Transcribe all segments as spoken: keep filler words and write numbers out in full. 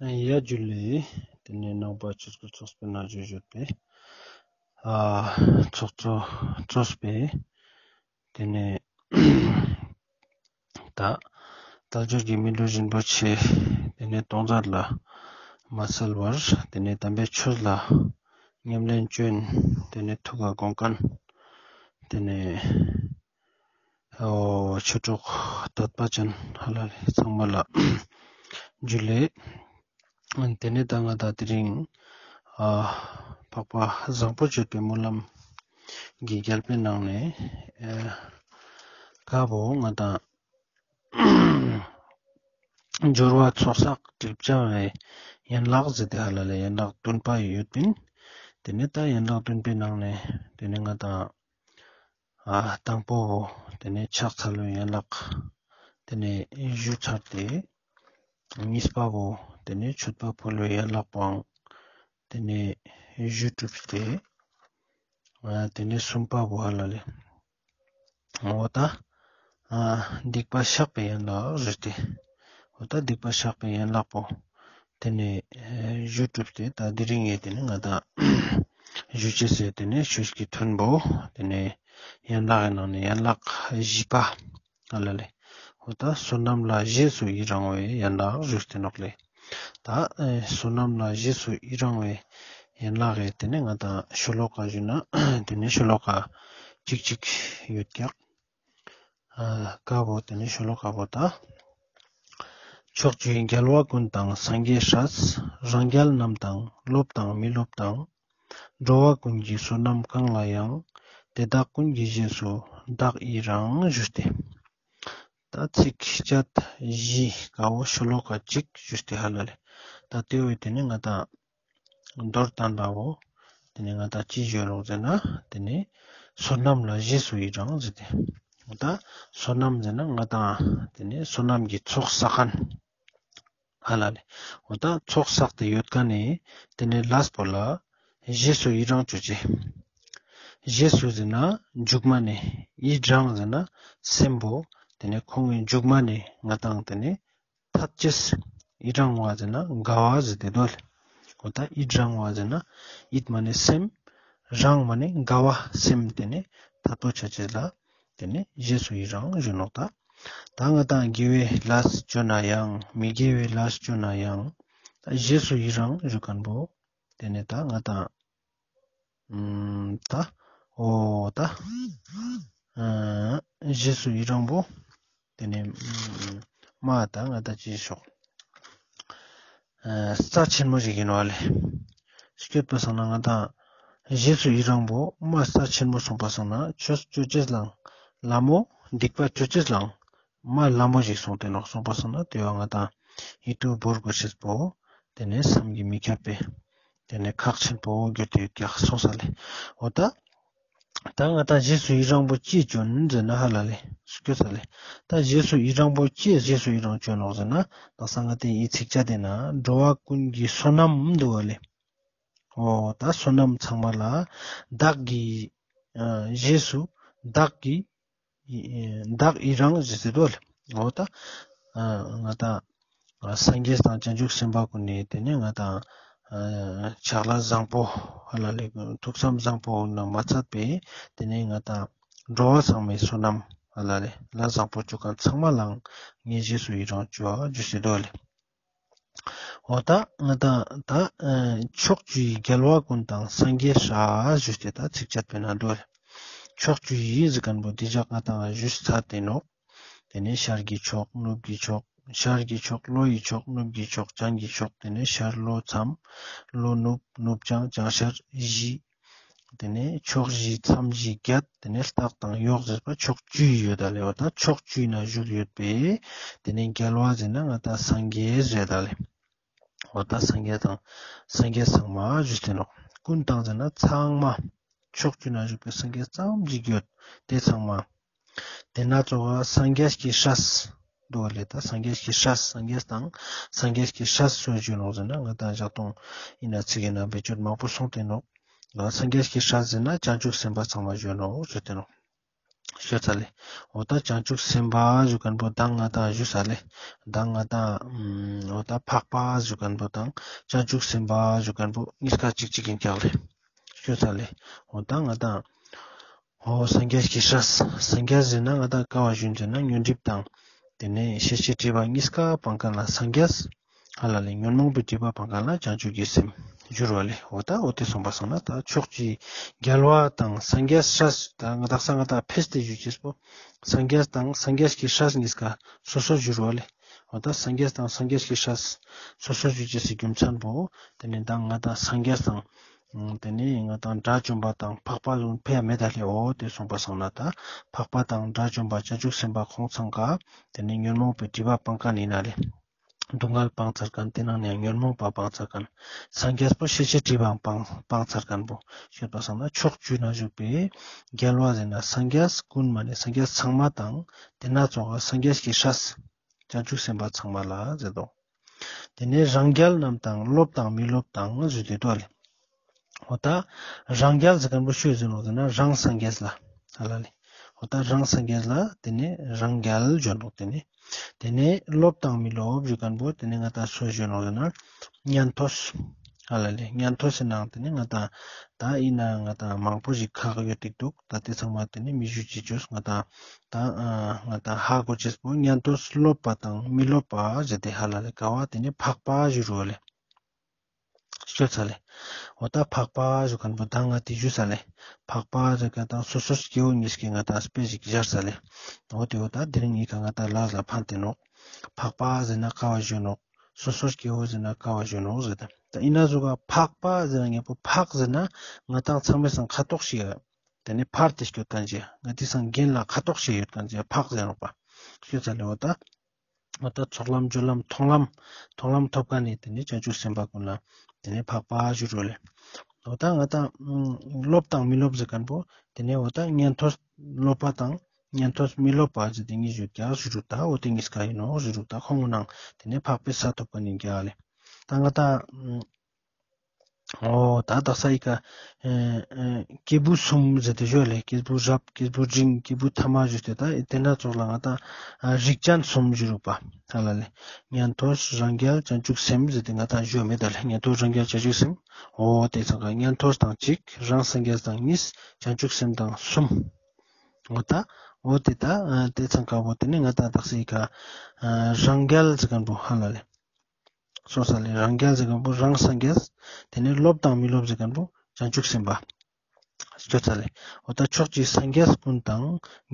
ཡ་ཇུ་ལེ། ཏེ་ནེ་ནང་པ་ཆོས་སྐུལ་ཚོགས་པའི་ནང་ཞུགས་ཡོད་པའི་ཨ་ཚོགས་གཙོ་གཙོས་པའི་ཏེ་ནེ་ད་དལ་འབྱོར་གྱི་མི་ལུས་རིན་པོ་ཆེ་ཏེ་ནེ་སྟོང་ཟད་ལ་མ་སལ་བར་ཏེ་ནེ་དམ་པའི་ཆོས་ལ་ཉམས་ལེན་ཅོ་ཨིན། ཏེ་ནེ་ཐུགས་ཀ་དགོངས་མཁན་ཏེ་ནེ་ཨོ་ཆོས་གྲོགས་དད་པ་ཅན་ཧ་ལ་ལེ་ཚང་མ་ལ་ཇུ་ལེ། ཏེ་ནེ་ད་ང་དང་དེ་རིང་ཨ་འཕགས་པ་བཟང་པོ་སྤྱོད་པའི་སྨོན་ལམ་གྱི་རྒྱལ་པོའི་ནང་ནེ་ཨ་ཀ་བོ་ང་དང་སྦྱོར་བ་ཚོགས་བསགས་སྒྲིབ་སྦྱང་བའི་ཡན་ལག་ཟེར་ཏེ་ཧ་ལ་ལེ་ཡན་ལག་བདུན་པ་ཡོད་པིན། ཏེ་ནེ་ད་ཡན་ལག་བདུན་པའི་ནང་ནེ་ཏེ་ནེ་ང་དང་ཨ་དང་པོ་བོ་ཏེ་ནེ་ཕྱག་འཚལ་བའི་ཡན་ལག་ཏེ་ནེ་ཞུ་ཚར་ཏེ། གཉིས་པ་བོ་ཏེ་ནེ་མཆོད་པ་ཕུལ་བའི་ཡན་ལག་པོའང་ཏེ་ནེ་ཞུ་གྲུབ་སྟེ། ཨ་ཏེ་ནེ་གསུམ་པ་བོ་ཧ་ལ་ལེ་འོ་ད་ཨ་སྡིག་པ་བཤགས་པའི་ཡན་ལག་ཞུས་ཏེ། འོ་ད་སྡིག་པ་བཤགས་པའི་ཡན་ལག་པོ་ཏེ་ནེ་ཞུ་གྲུབ་སྟེ། ད་དེ་རིང་ངས་ཏེ་ནེ་ང་དང་ཞུ་ཅེས་སི་ཏེ་ནེ་ཆོས་ཀྱི་མཐུན་པོ་ཏེ་ནེ་ཡན་ལག་གི་ནང་ནེ་ཡན་ལག་བཞི་པ་ཧ་ལ་ལེ། འོ་ད་བསོད་ནམས་ལ་རྗེས་སུ་ཡི་རང་བའི་ཡན་ལག་ཞུས་ཏེ་ནོག་ལེ། ད་ཨེ་བསོད་ནམས་ལ་རྗེས་སུ་ཡི་རང་བའི་ཡན་ལག་གི་ཏེ་ནེ་ང་དང་ཤོ་ལོ་ཀ་ཞུ་ན་ཏེ་ནེ་ཤོ་ལོ་ཀ་ཅིག་ཅིག་ཡོད་ཀྱག། ཨ་ཀ་བོ་ཏེ་ནེ་ཤོ་ལོ་ཀ་བོ་ད། ཕྱོགས་བཅུའི་རྒྱལ་བ་ཀུན་དང་སངས་རྒྱས་སྲས། རང་རྒྱལ་རྣམས་དང་སློབ་དང་མི་སློབ་དང་། འགྲོ་བ་ཀུན་གྱི་བསོད་ནམས་གང་ལ་ཡང་། དེ་དག་ཀུན་གྱི་རྗེས་སུ་བདག་ཡི་རང་ཞུས་ཏེ། ད་ཚིགས་བཅད་བཞི་ཀ་བོ་ཤོ་ལོ་ཀ་གཅིག་ཞུས་ཏེ་ཧ་ལ་ལེ། ད་ཏེ་བོ་ཏེ་ནེ་ང་དང་མདོར་བསྟན་པ་བོ་ཏེ་ནེ་ང་དང་ཅི་ཞུ་ནོག་ཟེར་ན་ཏེ་ནེ་བསོད་ནམས་ལ་རྗེས་སུ་ཡི་རང་ཟེར་ཏེ། འོ་ད་བསོད་ནམས་ཟེར་ན་ང་དང་ཏེ་ནེ་བསོད་ནམས་ཀྱི་ཚོགས་བསགས་མཁན་ཧ་ལ་ལེ། འོ་ད་ཚོགས་བསགས་ཏེ་ཡོད་མཁན་ནི་ཏེ་ནེ་ལས་པོ་ལ་རྗེས་སུ་ཡི་རང་ཅོ་ཅེས། རྗེས་སུ་ཟེར་ན་མཇུག་མ་ནེ། ཡི་རང་ཟེར་ན་སེམས་པོ་ཏེ་ནེ་ཁོང་གི་མཇུག་མ་ནེ་ང་དང་ཏེ་ནེ་ཐད་ཅེས། ཡི་རང་བ་ཟེར་ན་དགའ་བ་ཟེར་ཏེ་དོ་ལེ། འོ་ད་ཡི་རང་བ་ཟེར་ན་ཡིད་མ་ནེ་སེམས། རང་མ་ནེ་དགའ་བ་སེམས་ཏེ་ནེ་ཐད་པོ་ཆ་ཅེས་ལ་ཏེ་ནེ་རྗེས་སུ་ཡི་རང་ཞུ་ནོག་ད། ད་ང་དང་དགེ་བའི་ལས་ཅོ་ན་ཡང་མི་དགེ་བའི་ལས་ཅོ་ན་ཡང་ད་རྗེས་སུ་ཡི་རང་ཞུ་མཁན་བོ་ཏེ་ནེ་ད་ང་དང་ཨམ་ད་འོ་ད་ཨ་རྗེས་སུ་ཡི་རང་བོ་ཏེ་ནེ་ཨམ་མ་ད་ང་དང་ཅི་ཞོག་ཨ་རྩ་ཆེན་མོ་ཞིག་ཨིན་ནོག་ལེ། སྐྱོད་པ་སང་ན་ང་དང་རྗེས་སུ་ཡི་རང་བོ་མ་རྩ་ཆེན་མོ་སོང་པ་སང་ན་ཆོས་ཅོ་ཅེས་ལའང་ལ་མོ། སྡིག་པ་ཅོ་ཅེས་ལའང་མ་ལ་མོ་ཞིག་སོང་སྟེ་ནོག། སོང་པ་སང་ན་ཏེ་བོ་ང་དང་ཡིད་དུ་བོར་དགོས་ཤེས་པོ་ཏེ་ནེ་བསམ་གྱིས་མི་ཁྱབ་པའི་ཏེ་ནེ་ཁག་ཆེན་པོ་གྱུར་ཏེ་ཡོད་ཀྱག་སོང་ས་ལེ། འོ་ད་ད་ང་དང་རྗེས་སུ་ཡི་རང་བོ་ཅི་ཅོ་ཨིན་ཟེར་ན་ཧ་ལ་ལེ་སྐྱོད་ས་ལེ། ད་རྗེས་སུ་ཡི་རང་བོ་ཅི་རྗེས་སུ་ཡི་རང་ཅོ་ནོག་ཟེར་ན་ད་སང་ང་དང་ཡི་ཚིགས་བཅད་ཏེ་ན་འགྲོ་བ་ཀུན་གྱི་བསོད་ནམས་འདུག་པ་ལེ། འོ་ད་བསོད་ནམས་ཚང་མ་ལ་བདག་གི་ཨ་རྗེས་སུ་བདག་གི་བདག་ཡི་རང་ཞུ་ཟེར་དོ་ལེ། འོ་ད་ཨ་ང་དང་ཨ་སངས་རྒྱས་དང་བྱང་ཆུབ་སེམས་དཔའ་ཀུན་ནི་ཏེ་ནེ་ང་དང་ཨ་ཕྱག་ལས་བཟང་པོ་ཧ་ལ་ལེ་ཐུགས་བསམ་བཟང་པོ་ནང་མ་ཚད་པའི་ཏེ་ནེ་ང་དང་འགྲོ་བ་ཚང་མའི་བསོད་ནམས་ཧ་ལ་ལེ་ལས་བཟང་པོ་ཅོ་མཁན་ཚང་མ་ལའང་ངས་རྗེས་སུ་ཡི་རང་ཅོ་ཞུ་ཟེར་དོ་ལེ། འོ་ད་ང་དང་ད་ཨ་ཕྱོགས་བཅུའི་རྒྱལ་བ་ཀུན་དང་སངས་རྒྱས་སྲས་ཞུས་ཏེ་ད་ཚིགས་བཅད་པའི་ནང་དུ་ཕྱོགས་བཅུའི་ཟེར་མཁན་བོ་ཏེ་ཞག་ང་དང་ཞུས་ཚར་ཏེ་ནོག། ཏེ་ནེ་ཤར་གྱི་ཕྱོགས་ནུབ་ཀྱི་ཕྱོགས་ཤར་གྱི་ཕྱོགས་ལྷོ་ཡི་ཕྱོགས་ནུབ་ཀྱི་ཕྱོགས་བྱང་གི་ཕྱོགས་ཏེ་ནེ་ཤར་ལྷོ་མཚམས་ལྷོ་ནུབ་ནུབ་བྱང་བྱང་ཤར་བཞི། ཏེ་ནེ་ཕྱོགས་བཞི་མཚམས་བཞི་བརྒྱད་ཏེ་ནེ་ལྟག་དང་གཡོག་ཟེར་པ་ཕྱོགས་བཅུ་ཡོད་ད་ལེ། འོ་ད་ཕྱོགས་བཅུའི་ནང་བཞུགས་ཡོད་པའི་ཏེ་ནེ་རྒྱལ་བ་ཟེར་ན་ང་དང་སངས་རྒྱས་ཟེར་ད་ལེ། འོ་ད་སངས་རྒྱས་དང་སངས་རྒྱས་ཚང་མ་ཞུས་ཏེ་ནོག། ཀུན་དང་ཟེར་ན་ཚང་མ། ཕྱོགས་བཅུའི་ནང་བཞུགས་པའི་སངས་རྒྱས་ཙམ་ཞིག་ཡོད་ཏེ་ཚང་མ། ཏེ་ན་ཙོགས་སངས་རྒྱས་ཀྱི་སྲས་འདུག་པ་ལེ། ད་སངས་རྒྱས་ཀྱི་སྲས་སངས་རྒྱས་དང་སངས་རྒྱས་ཀྱི་སྲས་སུ་ཞུ་ནོག་ཟེར་ན་ང་དང་ཞག་དང་ཨིན་ན་ཚིག་ཨིན་ན་བེད་སྤྱོད་མང་པོ་སོང་སྟེ་ནོག། སངས་རྒྱས་ཀྱི་སྲས་ཟེར་ན་བྱང་ཆུབ་སེམས་དཔའ་ཚང་མ་ཞུ་ནོག་ཞུ་སྟེ་ནོག། ཤོད་ཚར་ལེ། འོ་ད་བྱང་ཆུབ་སེམས་དཔའ་ཞུ་ཁན་པོ་དང་ང་དང་ཞུ་ས་ལེ། དང་ང་དང་འོ་ད་འཕགས་པ་ཞུ་ཁན་པོ་དང་བྱང་ཆུབ་སེམས་དཔའ་ཞུ་ཁན་པོ་གཉིས་ཀ་གཅིག་གཅིག་ཡིན་ཀྱག་ལེ། ཤོད་ཚར་ལེ། འོ་ད་ང་དང་འོ་སངས་རྒྱས་ཀྱི་སྲས། སངས་རྒྱས་ཟེར་ན་ང་དང་ཀ་བ་ཞུན་ཟེར་ན་ཉོན་སྒྲིབ་དང་དེ་ནས་ཤེས་བྱའི་སྒྲིབ་པ་གཉིས་ཀ་སྤང་ཁན་ལ་སངས་རྒྱས། ཧ་ལ་ལེ། ཉོན་མོངས་པའི་སྒྲིབ་པ་སྤང་ཁན་ལ་བྱང་ཆུབ་ཀྱི་སེམས་ཞུ་བ་ལེ། འོ་ད་འོ་དེ་སོང་པ་སང་ན་ད་ཕྱོགས་ཀྱི་རྒྱལ་བ་དང་སངས་རྒྱས་སྲས། ད་ང་དག་ས་ང་དང་ཕེས་ཏེ་ཞུ་ཅེས་པོ་སངས་རྒྱས་དང་སངས་རྒྱས་ཀྱི་སྲས་གཉིས་ཀ་སོ་སོ་ཞུ་བ་ལེ། འོ་ད་སངས་རྒྱས་དང་སངས་རྒྱས་ཀྱི་སྲས་སོ་སོ་ཞུ་ཅེས་སི་རྒྱུ་མཚན་པོ་དེ་ནས་ད་ང་དང་སངས་རྒྱས་དང་དེ་ནས་ང་དང་དགྲ་བཅོམ་པ་དང་འཕགས་པ་ལུང་ཕེ་མེད་ད་ལེ། འོ་དེ་སོང་པ་སང་ན་ད་འཕགས་པ་དང་དགྲ་བཅོམ་པ་བྱང་ཆུབ་སེམས་དཔའ་ཁོང་ཚང་ཀ་དེ་ནས་ཉོན་མོངས་པའི་སྒྲིབ་པ་སྤང་ཁན་ཡིན་ན་ལེ། སྡུག་བསྔལ་སྤང་ཚར་ཁན། དེ་ནང་ནས་ཉོན་མོངས་པ་སྤང་ཚར་ཁན། སངས་རྒྱས་པོ་ཤེས་བྱའི་སྒྲིབ་པའང་སྤང་སྤང་ཚར་ཁན་པོ་ཤོད་པ་སང་ན་ཕྱོགས་བཅུ་ན་བཞུགས་པའི་རྒྱལ་བ་ཟེར་ན་སངས་རྒྱས་ཀུན་མ་ནེ་སངས་རྒྱས་ཚང་མ་དང་དེ་ན་ཙོགས་སངས་རྒྱས་ཀྱི་སྲས་བྱང་ཆུབ་སེམས་དཔའ་ཚང་མ་ལ་ཟེར་དོ། དེ་ནས་རང་རྒྱལ་རྣམས་དང་སློབ་དང་མི་སློབ་དང་ཞུ་དེ་དོ་ལེ། འོ་ད་རང་རྒྱལ་ཟེར་ཁན་པོ་ཤོད་ཟེར་ནོག་ཟེར་ན་རང་སངས་རྒྱས་ལ་ཧ་ལ་ལེ། འོ་ད་རང་སངས་རྒྱས་ལ་དེ་ནས་རང་རྒྱལ་ཞུ་ནོག་དེ་ནས་དེ་ནས་སློབ་དང་མི་སློབ་ཞུ་ཁན་པོ་དེ་ནས་ང་དང་སུ་ཞུ་ནོག་ཟེར་ན་ཉན་ཐོས། ཧ་ལ་ལེ། ཉན་ཐོས་སི་ནང་དེ་ནས་ང་དང་ད་ཡིན་ན་ང་དང་མང་པོ་ཞིག་ཁག་ཡོད་ཏིག་འདུག་ད་དེ་ཚང་མ་དེ་ནས་མི་ཞུ་ཅེས་ཅོས། ང་དང་ད་ང་དང་ཧ་གོ་ཅེས་པོ་ཉན་ཐོས་སློབ་པ་དང་མི་སློབ་པ་ཟེར་ཏེ་ཧ་ལ་ལེ། ཀ་བ་དེ་ནས་འཕགས་པ་ཞུ་རུ་བ་ལེ། ཤོད་ཚར་ལེ། འོ་ད་འཕགས་པ་ཞུ་ཁན་པོ་ད་ང་དེ་ཞུ་ས་ལེ། འཕགས་པ་ཟེར་ཁན་དང་སོ་སོ་སྐྱེ་བོ་གཉིས་ཀྱི་ང་དང་དཔེ་ཞིག་སྦྱར་ས་ལེ། འོ་དེ་འོ་ད་དེ་རིང་ངི་ཀ་ང་དང་ལ་ལ་ཕན་ཏེ་ནོག་འཕགས་པ་ཟེར་ན་ཀ་བ་ཞུ་ནོག་སོ་སོ་སྐྱེ་བོ་ཟེར་ན་ཀ་བ་ཞུ་ནོག་ཟེར་ཏེ། ད་ཡིན་ན་ཟུག་ག་འཕགས་པ་ཟེར་ན་ངེ་པོ་འཕགས་ཟེར་ན་ང་དང་ཚང་མའི་སང་ཁ་ཐོག་ཞིག་ཡ། དེ་ནས་ཕར་ཏེ་སྐྱོད་ཁན་ཞིག་ཡ། ང་དེ་སང་རྒན་ལ་ཁ་ཐོག་ཞིག་ཡོད་ཁན་ཞིག་ཡ། འཕགས་ཟེར་ནོག་པ། ཤོད་ཚར་ལེ། འོ་ད། འོ་ད་ཚོགས་ལམ་སྦྱོར་ལམ་མཐོང་ལམ་མཐོང་ལམ་ཐོབ་ཁན་ནི་དེ་ནས་བྱང་ཆུབ་སེམས་དཔའ་ཀུན་ལ་དེ་ནས་འཕགས་པ་ཞུ་རུ་ལེ། འོ་ད་ང་དང་སློབ་དང་མི་སློབ་ཟེར་ཁན་པོ་དེ་ནས་འོ་ད་ཉན་ཐོས་སློབ་པ་དང་ཉན་ཐོས་མི་སློབ་པ་ཟེར་ཏེ་གཉིས་ཡོད་ཀྱག་ཞུ་རུ། ད་འོ་དེ་གཉིས་ཀ་ཡིན་ནོག་ཞུ་རུ། ད་ཁོང་ནང་དེ་ནས་འཕགས་པའི་ས་ཐོབ་ཁན་ཡིན་ཀྱག་ལེ། ད་ང་དང་འོ་ད་དག་ས་ཡི་ཀ་ཨེ་ཨེ་སྐྱེས་བུ་གསུམ་ཟེར་ཏེ་ཞུ་ལེ། སྐྱེས་བུ་རབ། སྐྱེས་བུ་འབྲིང་། སྐྱེས་བུ་ཐ་མ་ཞུ་སྟེ། ད་དེ་ན་ཙོགས་ལ་ང་དང་རིགས་ཅན་གསུམ་ཞུ་རུ་པ་ཧ་ལ་ལེ། ཉན་ཐོས་རང་རྒྱལ་བྱང་ཆུབ་སེམས་ཟེར་ཏེ་ང་དང་ཞུ་མེད་ད་ལེ། ཉན་ཐོས་རང་རྒྱལ་བྱང་ཆུབ་སེམས། འོ་དེ་ཚང་ཀ་ཉན་ཐོས་དང་གཅིག་རང་སངས་རྒྱས་དང་གཉིས་བྱང་ཆུབ་སེམས་དང་གསུམ། འོ་ད་འོ་དེ་ད་དེ་ཚང་ཀ་བོ་དེ་ནས་ང་དང་དག་ས་ཡི་ཀ་རང་རྒྱལ་ཟེར་ཁན་པོ་ཧ་ལ་ལེ། སོང་ས་ལེ། རང་རྒྱལ་ཟེར་ཁན་པོ་རང་སངས་རྒྱས། དེ་ནས་སློབ་དང་མི་སློབ་ཟེར་ཁན་པོ་བྱང་ཆུབ་སེམས་དཔའ། ཤོད་ཚར་ལེ། འོ་ད་ཕྱོགས་ཀྱི་སངས་རྒྱས་ཀུན་དང་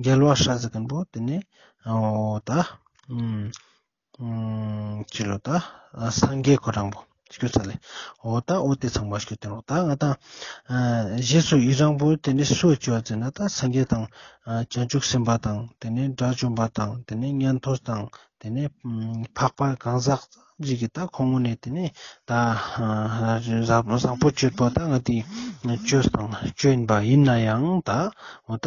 རྒྱལ་བ་སྲས་ཟེར་ཁན་པོ་དེ་ནས་འོ་ད་ཨུམ་ཅི་ལོ་ད་སངས་རྒྱས་ཁོ་རང་པོ་ཤོད་ཚར་ལེ། འོ་ད་འོ་དེ་ཚང་མ་ཤོད་དེ་ནོག་ད་ང་དང་རྗེས་སུ་ཡི་རང་པོ་དེ་ནས་སུ་ཅོ་ཟེར་ན་ད་སངས་རྒྱས་དང་བྱང་ཆུབ་སེམས་དཔའ་དང་དེ་ནས་དགྲ་བཅོམ་པ་དང་དེ་ནས་ཉན་ཐོས་དང་དེ་ནས་འཕགས་པ་གང་ཟག་ཅིག་གི་ད་ཁོང་ངོ་ནས་དེ་ནས་ད་བཟང་པོ་སྤྱོད་པོ་ད་ང་དེ་སྤྱོད་དང་སྤྱོད་ཡིན་པ་ཡིན་ན་ཡང་ད་འོ་ད་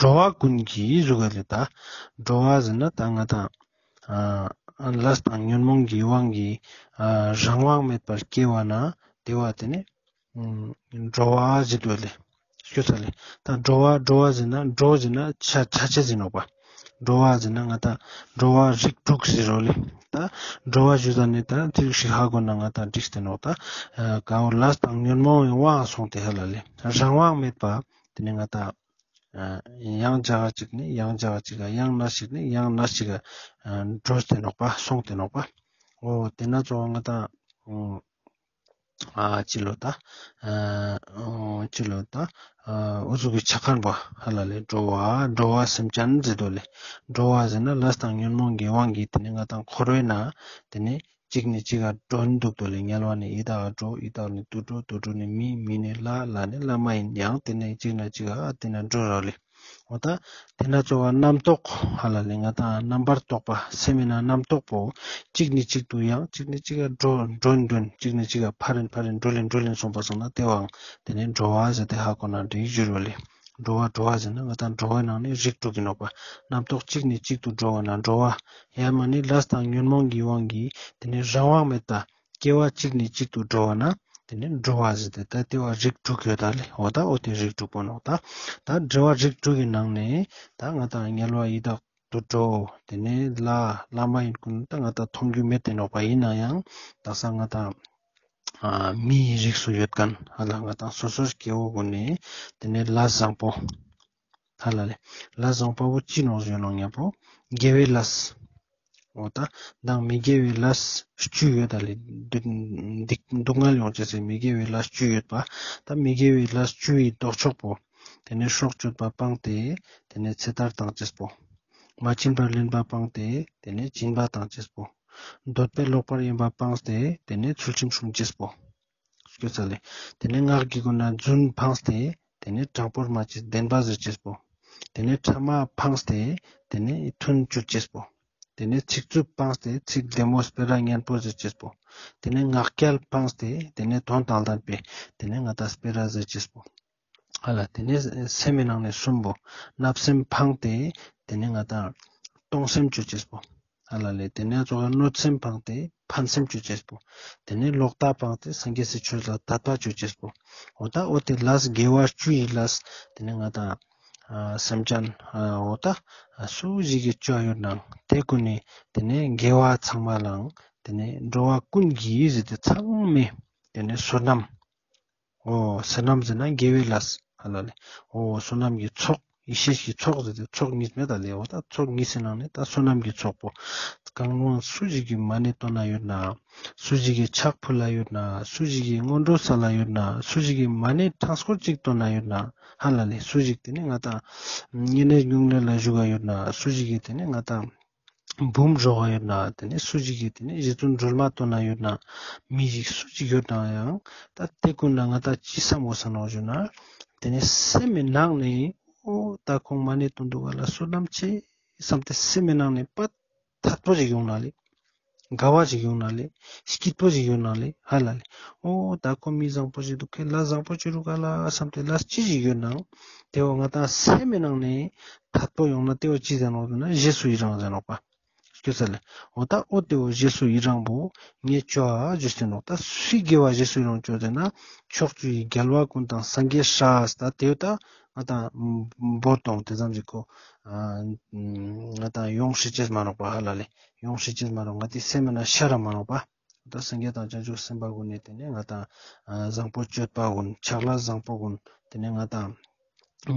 འགྲོ་བ་ཀུན་གྱི་ཟུག་ག་ལེ། ད་འགྲོ་བ་ཟེར་ན་ད་ང་དང་ལས་དང་ཉོན་མོངས་ཀྱི་དབང་གིས་རང་དབང་མེད་པར་སྐྱེ་བ་ན་དེ་བ་དེ་ནི་འགྲོ་བ་ཟེར་དུ་ལེ། ཤོད་ཚར་ལེ། ད་འགྲོ་བ་འགྲོ་བ་ཟེར་ན་འགྲོ་ཟེར་ན་ཆ་ཆ་ཆ་ཟེར་ནོག་པ། འགྲོ་བ་ཟེར་ན་ང་དང་འགྲོ་བ་རིགས་དྲུག་ཟེར་རོ་ལེ། ད་འགྲོ་བ་ཞུ་ས་ནས་ད་ཚིག་ཞིག་ཧ་གོ་ན་ང་དང་འགྲིག་སྟེ་ནོག་ད་ཀ་བོ་ལས་དང་ཉོན་མོངས་ཡང་དབང་སོང་སྟེ་ཧ་ལ་ལེ། རང་དབང་མེད་པ་དེ་ནི་ང་དང་ཡང་ཇ་ག་ཅིག་ནི་ཡང་ཇ་ག་ཅིག་ག་ཡང་ན་ཞིག་ནི་ཡང་ན་ཞིག་ག་འགྲོ་སྟེ་ནོག་པ་སོང་སྟེ་ནོག་པ། འོ་དེ་ན་ཙོགས་ང་དང་ཨ་ཅི་ལོ་ད། ཨ་ཅི་ལོ་ད། ཨ་འུ་ཟུག་གི་ཆ་ཁན་པོ་ཧ་ལ་ལེ། འགྲོ་བ་འགྲོ་བ་སེམས་ཅན་ཟེར་དོ་ལེ། འགྲོ་བ་ཟེར་ན་ལས་དང་ཉོན་མོངས་ཀྱི་དབང་གིས་དེ་ནི་ང་དང་འཁོར་བའི་ནང་དེ་ནི་གཅིག་ནས་གཅིག་ག་འགྲོ་འདུག་དོ་ལེ། དམྱལ་བ་ནས་ཡི་དྭགས་འགྲོ། ཡི་དྭགས་ནས་དུད་འགྲོ། དུད་འགྲོ་ནས་མི། མི་ནས་ལྷ། ལྷ་ནས་ལྷ་མ་ཡིན་ཡང་དེ་ནས་གཅིག་ནས་གཅིག་ག་དེ་ནས་འགྲོ་ར་ལེ། འོ་ད་དེ་ན་ཙོགས་པ་རྣམ་རྟོག་ཧ་ལ་ལེ། ང་དང་རྣམ་པར་རྟོག་པ་སེམས་མེད་ན་རྣམ་རྟོག་པོ་གཅིག་ནས་གཅིག་ཏུ་ཡང་གཅིག་ནས་གཅིག་ག་འགྲོ་འགྲོ་འགྲོ་གཅིག་ནས་གཅིག་ག་ཕར་རིན་ཕར་རིན་འགྲོ་ལེན་འགྲོ་ལེན་སོང་པ་སོང་ན་དེ་བའང་དེ་ནས་འགྲོ་བ་ཟེར་ཏེ་ཧ་གོ་ན་འགྲིག་ཞུ་རོ་ལེ། འགྲོ་བ་འགྲོ་བ་ཟེར་ན་ང་དང་འགྲོ་བའི་ནང་ནས་རིགས་དྲུག་གི་ནོག་པ། རྣམ་རྟོག་གཅིག་ནས་གཅིག་ཏུ་འགྲོ་བ་ན་འགྲོ་བ། ཡང་མ་ནི་ལས་དང་ཉོན་མོངས་ཀྱི་དབང་གིས་དེ་ནས་རང་དབང་མེད་པ། སྐྱེ་བ་གཅིག་ནས་གཅིག་ཏུ་འགྲོ་བ་ན་ དེ་ནས་འགྲོ་བ་ཟེར་ཏེ་ད་དེ་བ་རིགས་དྲུག་ཡོད་ད་ལེ། འོ་ད་འོ་དེ་རིགས་དྲུག་པོ་ནོག་ད། ད་འགྲོ་བ་རིགས་དྲུག་གི་ནང་ནས་ད་ང་ཏང་དམྱལ་བ་ཡི་དྭགས་དུད་འགྲོ། དེ་ནས་ལྷ་ལྷ་མ་ཡིན་ཀུན་ད་ང་ཏང་མཐོང་རྒྱུ་མེད་དེ་ནོག་པ། ཡིན་ན་ཡང་དག་ས་ང་ཏང་ཨ་མིའི་རིགས་སུ་ཡོད་མཁན་ཧ་ལ་ང་ཏང་སོ་སོ་སྐྱེ་བོ་ཀུན་ནས་དེ་ནས་ལས་བཟང་པོ་ཧ་ལ་ལེ། ལས་བཟང་པོ་བོ་ཅི་ནོག་ཟེར་ནོག་ཉམ་པོ་དགེ་བའི་ལས། འོ་ད་མདང་མི་དགེ་བའི་ལས་བཅུ་ཡོད་ད་ལེ། སྡུག་སྡུག་བསྔལ་ཡོང་ཅེས་སི་མི་དགེ་བའི་ལས་བཅུ་ཡོད་པ། ད་མི་དགེ་བའི་ལས་བཅུ་ཡི་ལྡོག་ཕྱོགས་པོ། དེ་ནས་སྲོག་གཅོད་པ་སྤངས་ཏེ་དེ་ནས་ཚེ་ཐར་བཏང་ཅེས་པོ། མ་བྱིན་པར་ལེན་པ་སྤངས་ཏེ་དེ་ནས་སྦྱིན་པ་བཏང་ཅེས་པོ། འདོད་པས་ལོག་པར་གཡེམ་པ་སྤངས་ཏེ་དེ་ནས་ཚུལ་ཁྲིམས་སྲུང་ཅེས་པོ། སྐྱོ་ཚ་ལེ། དེ་ནས་ངག་གི་སྒོ་ནས་རྫུན་སྤངས་ཏེ་དེ་ནས་དྲང་པོར་སྨྲ་ཅེས་བདེན་པ་ཟེར་ཅེས་པོ། དེ་ནས་ཕྲ་མ་སྤངས་ཏེ་དེ་ནས་མཐུན་གྱུར་ཅེས་པོ། དེ་ནས་ཚིག་རྩུབ་སྤངས་ཏེ་ཚིག་བདེ་མོ་སྤེ་ར་སྙན་པོ་ཟེར་ཅེས་པོ། དེ་ནས་ངག་འཁྱལ་སྤངས་ཏེ་དེ་ནས་དོན་དང་ལྡན་པའི་དེ་ནས་ང་ཏང་སྤེ་ར་ཟེར་ཅེས་པོ། ཧ་ལ་དེ་ནས་སེམས་མི་ནང་ནས་གསུམ་པོ། བརྣབ་སེམས་སྤངས་ཏེ་དེ་ནས་ང་ཏང་གཏོང་སེམས་ཅོ་ཅེས་པོ། ཧ་ལ་ལེ། དེ་ནས་ཙོགས་གནོད་སེམས་སྤངས་ཏེ་ཕན་སེམས་ཅོ་ཅེས་པོ། དེ་ནས་ལོག་ལྟ་སྤངས་ཏེ་སངས་རྒྱས་སི་ཆོས་ལ་དད་པ་ཅོ་ཅེས་པོ། འོ་ད་འོ་དེ་ལས་དགེ་བ་བཅུ་ཡི་ལས་དེ་ནས་ང་ཏང་ཨ་སེམས་ཅན་ཨ་འོ་ད་ཨ་སུ་ཞིག་གི་ཅོ་ཡོད་ནའང་དེ་ཀུན་ནི་དེ་ནས་དགེ་བ་ཚང་མ་ལའང་དེ་ནས་འགྲོ་བ་ཀུན་གྱི་ཟེར་ཏེ་ཚང་མའི་དེ་ནས་བསོད་ནམས། འོ་བསོད་ནམས་ཟེར་ན་དགེ་བའི་ལས་ཧ་ལ་ལེ། འོ་བསོད་ནམས་ཀྱི་ཚོགས་ཡེ་ཤེས་ཀྱི་ཚོགས་ཟེར་ཏེ་ཚོགས་གཉིས་མེད་ད་ལེ། འོ་ད་ཚོགས་གཉིས་སི་ནང་ནས་ད་བསོད་ནམས་ཀྱི་ཚོགས་པོ། གང་རུང་སུ་ཞིག་གི་མ་ཎི་བཏོན་ན་ཡོད་ན། སུ་ཞིག་གི་ཕྱག་ཕུལ་ལ་ཡོད་ན། སུ་ཞིག་གི་སྔོན་འགྲོ་སལ་ལ་ཡོད་ན། སུ་ཞིག་གི་མ་ཎི་ཕྲེང་སྐོར་གཅིག་བཏོན་ན་ཡོད་ན། ཧ་ལ་ལེ། སུ་ཞིག་དེ་ནས་ང་ཏང་བསྙེན་གནས་སྨྱུང་གནས་ལ་བཞུགས་ག་ཡོད་ན། སུ་ཞིག་གི་དེ་ནས་ང་ཏང་འབུམ་རྫོགས་ཡོད་ན། དེ་ནས་སུ་ཞིག་གི་དེ་ནས་རྗེ་བཙུན་སྒྲོལ་མ་བཏོན་ན་ཡོད་ན། མི་ཞིག་སུ་ཞིག་ཡོད་ན་ཡང་ད་དེ་ཀུན་ལ་ང་ཏང་ཅི་བསམ་དགོས་ས་ནོག་ཞུ་ན། དེ་ནས་སེམས་མི་ནང་ནས་འོ་ད་ཁོང་མ་ཎི་བཏོན་འདུག་ག་ལ་བསོད་ནམས་ཆེ་བསམ་སྟེ་སེམས་མི་ནང་ནས་པ་ཐད་པོ་ཞིག་ཡོང་ན་ལེ། དགའ་བ་ཞིག་ཡོང་ན་ལེ། སྐྱིད་པོ་ཞིག་ཡོང་ན་ལེ། ཧ་ལ་ལེ། འོ་ད་ཁོ་མི་བཟང་པོ་ཞིག་འདུག་ཁེ་ལས་བཟང་པོ་ཅོ་རུག་ག་ལ་བསམ་སྟེ་ལས་ཅི་ཞིག་ཡོད་ནའང་དེ་བོ་ང་ཏང་སེམས་མི་ནང་ནས་ཐད་པོ་ཡོང་ན་དེ་བོ་ཅི་ཟེར་ནོག་ཟེར་ན་རྗེས་སུ་ཡི་རང་ཟེར་ནོག་པ། སྐྱོ་ས་ལེ། འོ་ད་འོ་དེ་བོ་རྗེས་སུ་ཡི་རང་པོ་ངས་ཅོ་ཨ་ཞུས་ཏེ་ནོག་ད་སུའི་དགེ་བ་རྗེས་སུ་ཡི་རང་ཅོ་ཟེར་ན་ཕྱོགས་བཅུའི་རྒྱལ་བ་ཀུན་དང་སངས་རྒྱས་སྲས་ད་དེ་བོ་ད་ང་ཏང་བོ་དང་དེ་ཙམ་ཞིག་གོ་ང་ཏང་ཡོང་ཤེས་ཅེས་མ་ནོག་པ་ཧ་ལ་ལེ། ཡོང་ཤེས་ཅེས་མ་ནོག་ང་ཏི་སེམས་མི་ན་ཤ་ར་མ་ནོག་པ། ད་སངས་རྒྱས་དང་བྱང་ཆུབ་སེམས་དཔའ་ཀུན་ནི་དེ་ནས་ང་ཏང་ཨ་བཟང་པོ་སྤྱོད་པ་ཀུན་ཕྱག་ལས་བཟང་པོ་ཀུན་དེ་ནས་ང་ཏང་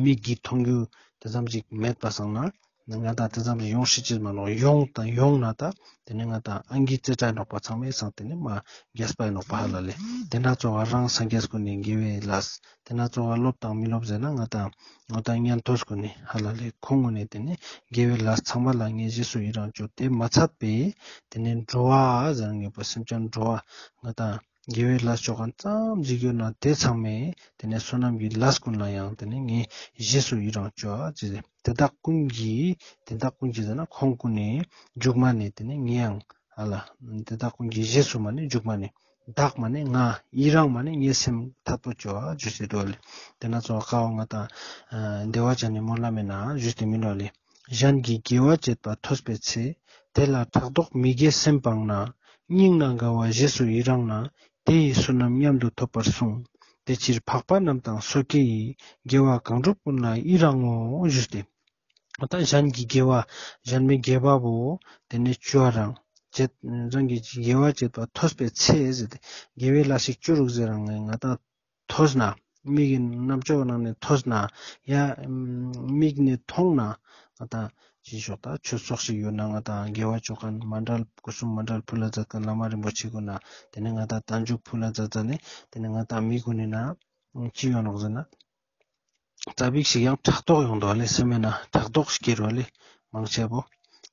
མིག་གིས་མཐོང་རྒྱུ་དེ་ཙམ་ཞིག་མེད་པ་སང་ན་ང་ཏང་དེ་ཙམ་ཞིག་ཡོང་ཤེས་ཅེས་མ་ནོག་ཡོང་དང་ཡོང་ན་ད་དེ་ནས་ང་ཏང་ཨང་ཀི་རྩེ་གྲ་ནོག་པ་ཚང་མའི་སང་དེ་ནས་མ་རྒྱས་པ་ནོག་པ་ཧ་ལ་ལེ། དེ་ན་གཙོ་བོ་རང་སངས་རྒྱས་ཀུན་ནི་དགེ་བའི་ལས་དེ་ན་གཙོ་བོ་སློབ་དང་མི་སློབ་ཟེར་ན་ང་ཏང་ང་ཏང་ཉན་ཐོས་ཀུན་ནི་ཧ་ལ་ལེ་ཁོང་ཀུན་ནི་དེ་ནས་དགེ་བའི་ལས་ཚང་མ་ལ་ངས་རྗེས་སུ་ཡི་རང་ཅོ། དེ་མ་ཚད་པའི་དེ་ནས་འགྲོ་བ་ཟེར་ངེས་པ་སེམས་ཅན་འགྲོ་བ་ང་ཏང་དགེ་བའི་ལས་ཅོ་མཁན་ཙམ་ཞིག་ཡོད་ན་དེ་ཚང་མས་དེ་ནས་བསོད་ནམས་ཀྱི་ལས་ཀུན་ལ་ཡང་དེ་ནས་ངས་རྗེས་སུ་ཡི་རང་ཅོ་ཨ་ཅེས་དེ་དག་ཀུན་གྱི་དེ་དག་ཀུན་གྱི་ཟེར་ན་ཁོང་ཀུན་ནི་མཇུག་མ་ནས་དེ་ནས་ངས་ཡང་ཧ་ལ་དེ་དག་ཀུན་གྱི་རྗེས་སུ་མ་ནས་མཇུག་མ་ནས་བདག་མ་ནས་ང་ཡི་རང་མ་ནས་ངའི་སེམས་ཐད་པོ་ཅོ་ཨ་ཞུས་ཏེ་འདུག་ལེ། དེ་ན་གཙོ་བོ་ཀ་བོ་ང་ཏང་བདེ་བ་ཅན་ནི་སྨོན་ལམ་མེ་ན་ཞུས་ཏེ་མི་ནོག་ལེ། གཞན་གྱི་དགེ་བ་བྱེད་པ་ཐོས་པའི་ཚེ། དེ་ལ་ཕྲག་དོག་མི་དགེ་སེམས་སྤངས་ན། སྙིང་ནས་དགའ་བ་རྗེས་སུ་ཡི་རང་ན། དེ་ཡི་བསོད་ནམས་མཉམ་དུ་ཐོབ་པར་གསུངས། དེ་ཕྱིར་འཕགས་པ་རྣམས་དང་སོ་སྐྱེ་ཡི། དགེ་བ་གང་བསྒྲུབས་ཀུན་ལ་ཡི་རང་ངོ་ཞུས་ཏེ། ད་གཞན་གྱི་དགེ་བ་གཞན་མའི་དགེ་བ་བོ་དེ་ནས་ཅོ་རང་བྱེད་རང་གི་དགེ་བ་བྱེད་པ་ཐོས་པའི་ཚེ་ཟེར་ཏེ་དགེ་བའི་ལས་ཤིག་ཅོ་རུག་ཟེར་རང་ང་ཏང་ཐོས་ན་མིག་གི་རྣམ་ཅོག་ནང་ནས་ཐོས་ན་ཡ་མིག་ནས་མཐོང་ན་ང་ཏང་ཅི་ཞོག་ད་ཆོས་ཚོགས་ཤིག་ཡོད་ན་ང་ཏང་དགེ་བ་ཅོ་མཁན་མཎྜལ་སྐུ་གསུམ་མཎྜལ་ཕུལ་ལ་མཛད་མཁན་བླ་མ་རིན་པོ་ཆེ་ཀུན་ན་དེ་ནས་ང་ཏང་རྟ་མཇུག་ཕུལ་ལ་མཛད་མཛད་ནས་དེ་ནས་ང་ཏང་མིག་ཀུན་ནས་ན་ཅི་ཡོང་ནོག་ཟེར་ན། ཙ་པིག་ཞིག་ཡང་ཕྲག་དོག་ཡོང་དོ་ལེ་སེམས་མེད་ན་ཕྲག་དོག་སྐྱེ་རོ་ལེ་མང་ཆེ་བོ།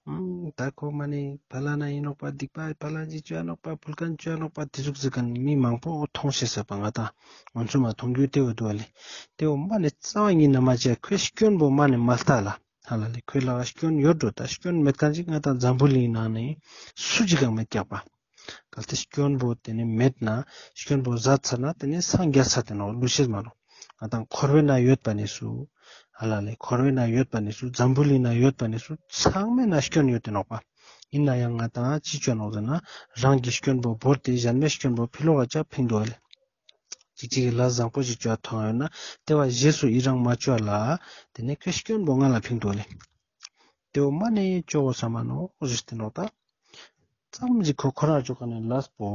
ཨུམ་ད་ཁོ་མ་ནི་ཕ་ལ་ན་ཡིན་ནོག་པ་སྡིག་པ་ཕ་ལ་ཅི་ཅོ་ཡ་ནོག་པ་ཕུལ་མཁན་ཅོ་ཡ་ནོག་པ་དེ་ཟུག་ཟེར་མཁན་མི་མང་པོ་མཐོང་ཤེས་ཟེར་པ་ང་ཏང་ང་ཚོ་མ་མཐོང་རྒྱུ་དེ་བོ་འདུག་ལེ། དེ་བོ་མ་ནི་རྩ་བ་ཉིད་ན་མ་བྱས་ཁོའི་སྐྱོན་པོ་མ་ནི་མ་ལྟ་ལ་ཧ་ལ་ལེ་ཁོའི་ལ་སྐྱོན་ཡོད་འགྲོ་ད་སྐྱོན་མེད་མཁན་ཅིག་ང་ཏང་འཛམ་བུ་གླིང་ནང་ནས་སུ་ཅིག་ཀྱང་མེད་ཀྱག་པ། གལ་ཏེ་སྐྱོན་པོ་དེ་ནི་མེད་ན་སྐྱོན་པོ་ཟད་ཚར་ན་དེ་ནི་སངས་རྒྱས་ཚར་དེ་ནོག་ལུས་ཤེས་མ་ནོག་ང་ཏང་འཁོར་བའི་ནང་ཡོད་པ་ནི་སུ་ཧ་ལ་ལེ་འཁོར་བའི་ནང་ཡོད་པ་ནི་སུ་འཛམ་བུ་གླིང་ནང་ཡོད་པ་ནི་སུ་ཚང་མའི་ནང་སྐྱོན་ཡོད་དེ་ནོག་པ། ཡིན་ན་ཡང་ང་ཏང་ཅི་ཅོ་ནོག་ཟེར་ན་རང་གི་སྐྱོན་པོ་བོར་ཏེ་གཞན་མའི་སྐྱོན་པོ་ཕི་ལོག་ག་ཅག་ཕིང་འདུག་ལེ། ཅིག་ཅིག་གི་ལས་བཟང་པོ་ཞིག་ཅོ་ཐོང་ཡོད་ན་ཏེ་བོ་རྗེས་སུ་ཡི་རང་མ་ཅོ་ལ་ཏེ་ནེ་ཁོའི་སྐྱོན་པོ་ང་ལ་ཕིང་དུག་ལེ། ཏེ་བོ་མ་ནེ་ཅོ་གོས་ས་མ་ནོག་ཞུས་ཏེ་ནོག་ད། ཙམ་ཞིག་ཁོ་ཁོ་རང་ཅོ་ཁན་ནི་ལས་པོ་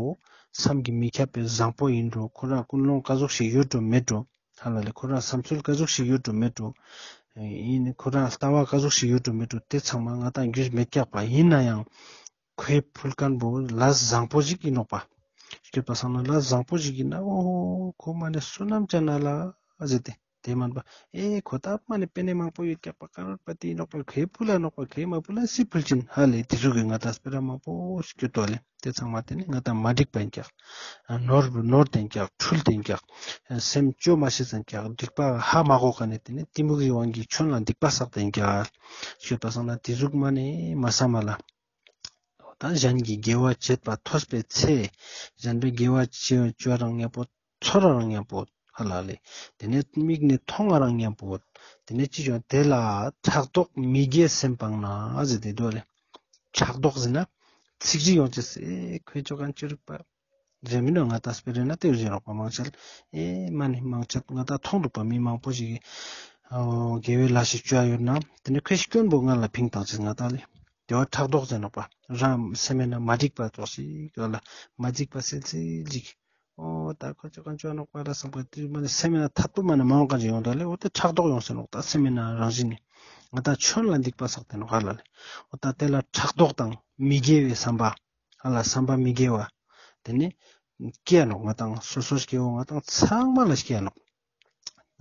བསམ་གྱིས་མི་ཁྱབ་པའི་བཟང་པོ་ཨིན་འགྲོ། ཁོ་རང་ཀུན་སློང་ཀ་ཟུག་ཞིག་ཡོད་འགྲོ་མེད་འགྲོ། ཧ་ལ་ལེ། ཁོ་རང་བསམ་ཚུལ་ཀ་ཟུག་ཞིག་ཡོད་འགྲོ་མེད་འགྲོ། ཨིན་ཁོ་རང་ལྟ་བ་ཀ་ཟུག་ཞིག་ཡོད་འགྲོ་མེད་འགྲོ། ཏེ་ཚང་མ་ང་ཏང་རྒྱུས་མེད་ཀྱག་པ། ཨིན་ནའང་ཁོའི་ཕུལ་ཁན་པོ་ལས་བཟང་པོ་ཞིག་ཨིན་ནོག་པ། སྐྱོད་པ་སང་ན་ལས་བཟང་པོ་ཞིག་ཨིན་ན་འོ་ཁོ་མ་ནེ་བསོད་ནམས་ཅན་ན་ལ་ཟེར་ཏེ། ཏེ་མན་པ་ཨེ་ཁོ་ད་མ་ནེ་པེ་ནེ་མང་པོ་ཡོད་ཀྱག་པ། ཀ་རོར་པ་ཏི་ཨིན་ནོག་པ། ཁོའི་ཕུལ་ལ་ནོག་པ། ཁོའི་མ་ཕུལ་ལ་སི་ཕུལ་ཅིན་ཧ་ལེ། ཏེ་ཟུག་གི་ང་ཏང་སྤེ་ར་མང་པོ་སྐྱོད་དོ་ལེ། ཏེ་ཚང་མ་ཏེ་ནེ་ང་ཏང་མ་འགྲིག་པ་ཨིན་ཀྱག། ནོར་ནོར་ཏེ་ཨིན་ཀྱག། འཁྲུལ་ཏེ་ཨིན་ཀྱག། སེམས་ཅོ་མ་ཤེས་ཏེ་ཨིན་ཀྱག། སྡིག་པ་ཧ་མ་གོ་ཁན་ནི་ཏེ་ནེ་གཏི་མུག་གི་དབང་གིས་ཆོན་ལ་སྡིག་པ་བསགས་ཏེ་ཨིན་ཀྱག། སྐྱོད་པ་སང་ན་ཏེ་ཟུག་མ་ནེ་མ་བསམ་མ་ལ། ད་གཞན་གྱི་དགེ་བ་བྱེད་པ་ཐོས་པའི་ཚེ། གཞན་པའི་དགེ་བ་བྱེད་ཅོ་རང་ཉམ་པོ། ཚོར་རང་ཉམ་པོ། ཧ་ལ་ལེ། ཏེ་ནེ་མིག་ནེ་མཐོང་རང་ཉམ་པོ། ཏེ་ནེ་ཅི་ཅོ་ཏེ་ལ་ཕྲག་དོག་མི་དགེ་སེམས་སྤངས་ན་ཟེར་ཏེ་དུག་ལེ། ཕྲག་དོག་ཟེར་ན་ཚིག་ཅིག་ཡོང་ཅེས་སི་ཁོའི་ཅོ་ཁན་ཅི་རིག་པ་རེ་མིན་ནོག། ང་ཏང་སྤེ་ར་ན་ཏེ་བོ་ཟེར་རོག་པ་མང་ཆེ་ཨེ་མ་ནེ་མང་ཆེ་ང་ཏང་མཐོང་དུག་པ། མི་མང་པོ་ཞིག་གི་ཨོ་དགེ་བའི་ལས་ཤིག་ཅོ་ཡོད་ན་ཏེ་ནེ་ཁོའི་སྐྱོན་པོ་ང་ལ་ཕིང་ཏང་ཅེས་ང་ཏང་ལེ། ཏེ་བོ་ཕྲག་དོག་ཟེར་ནོག་པ། རང་སེམས་ན་མ་འགྲིག་པ་ཙོགས་ཤིག་ཡོད་ལ་མ་འགྲིག་པ་སིལ་སིལ་ཞིག། ཨོ་ད་ཁོ་ཅོ་ཁན་ཅོ་ནོག་པ་ལ་བསམ་པ་ཏེ་མ་ནེ་སེམས་ན་ཐད་པོ་མ་ནེ་མ་འོང་ཁན་ཅིག་ཡོང་ད་ལེ། འོ་ཏེ་ཕྲག་དོག་ཡོང་ཟེར་ནོག། ད་སེམས་ན་རང་བཞིན་ནི་ང་ཏང་ཆོན་ལ་སྡིག་པ་བསགས་ཏེ་ནོག་ཧ་ལ་ལེ། འོ་ད་ཏེ་ལ་ཕྲག་དོག་དང་མི་དགེ་བའི་བསམ་པ། ཧ་ལ་བསམ་པ་མི་དགེ་བ། ཏེ་ནེ་སྐྱེ་ནོག། ང་ཏང་སོ་སོ་སྐྱེ་བོ་ང་ཏང་ཚང་མ་ལ་སྐྱེ་ནོག།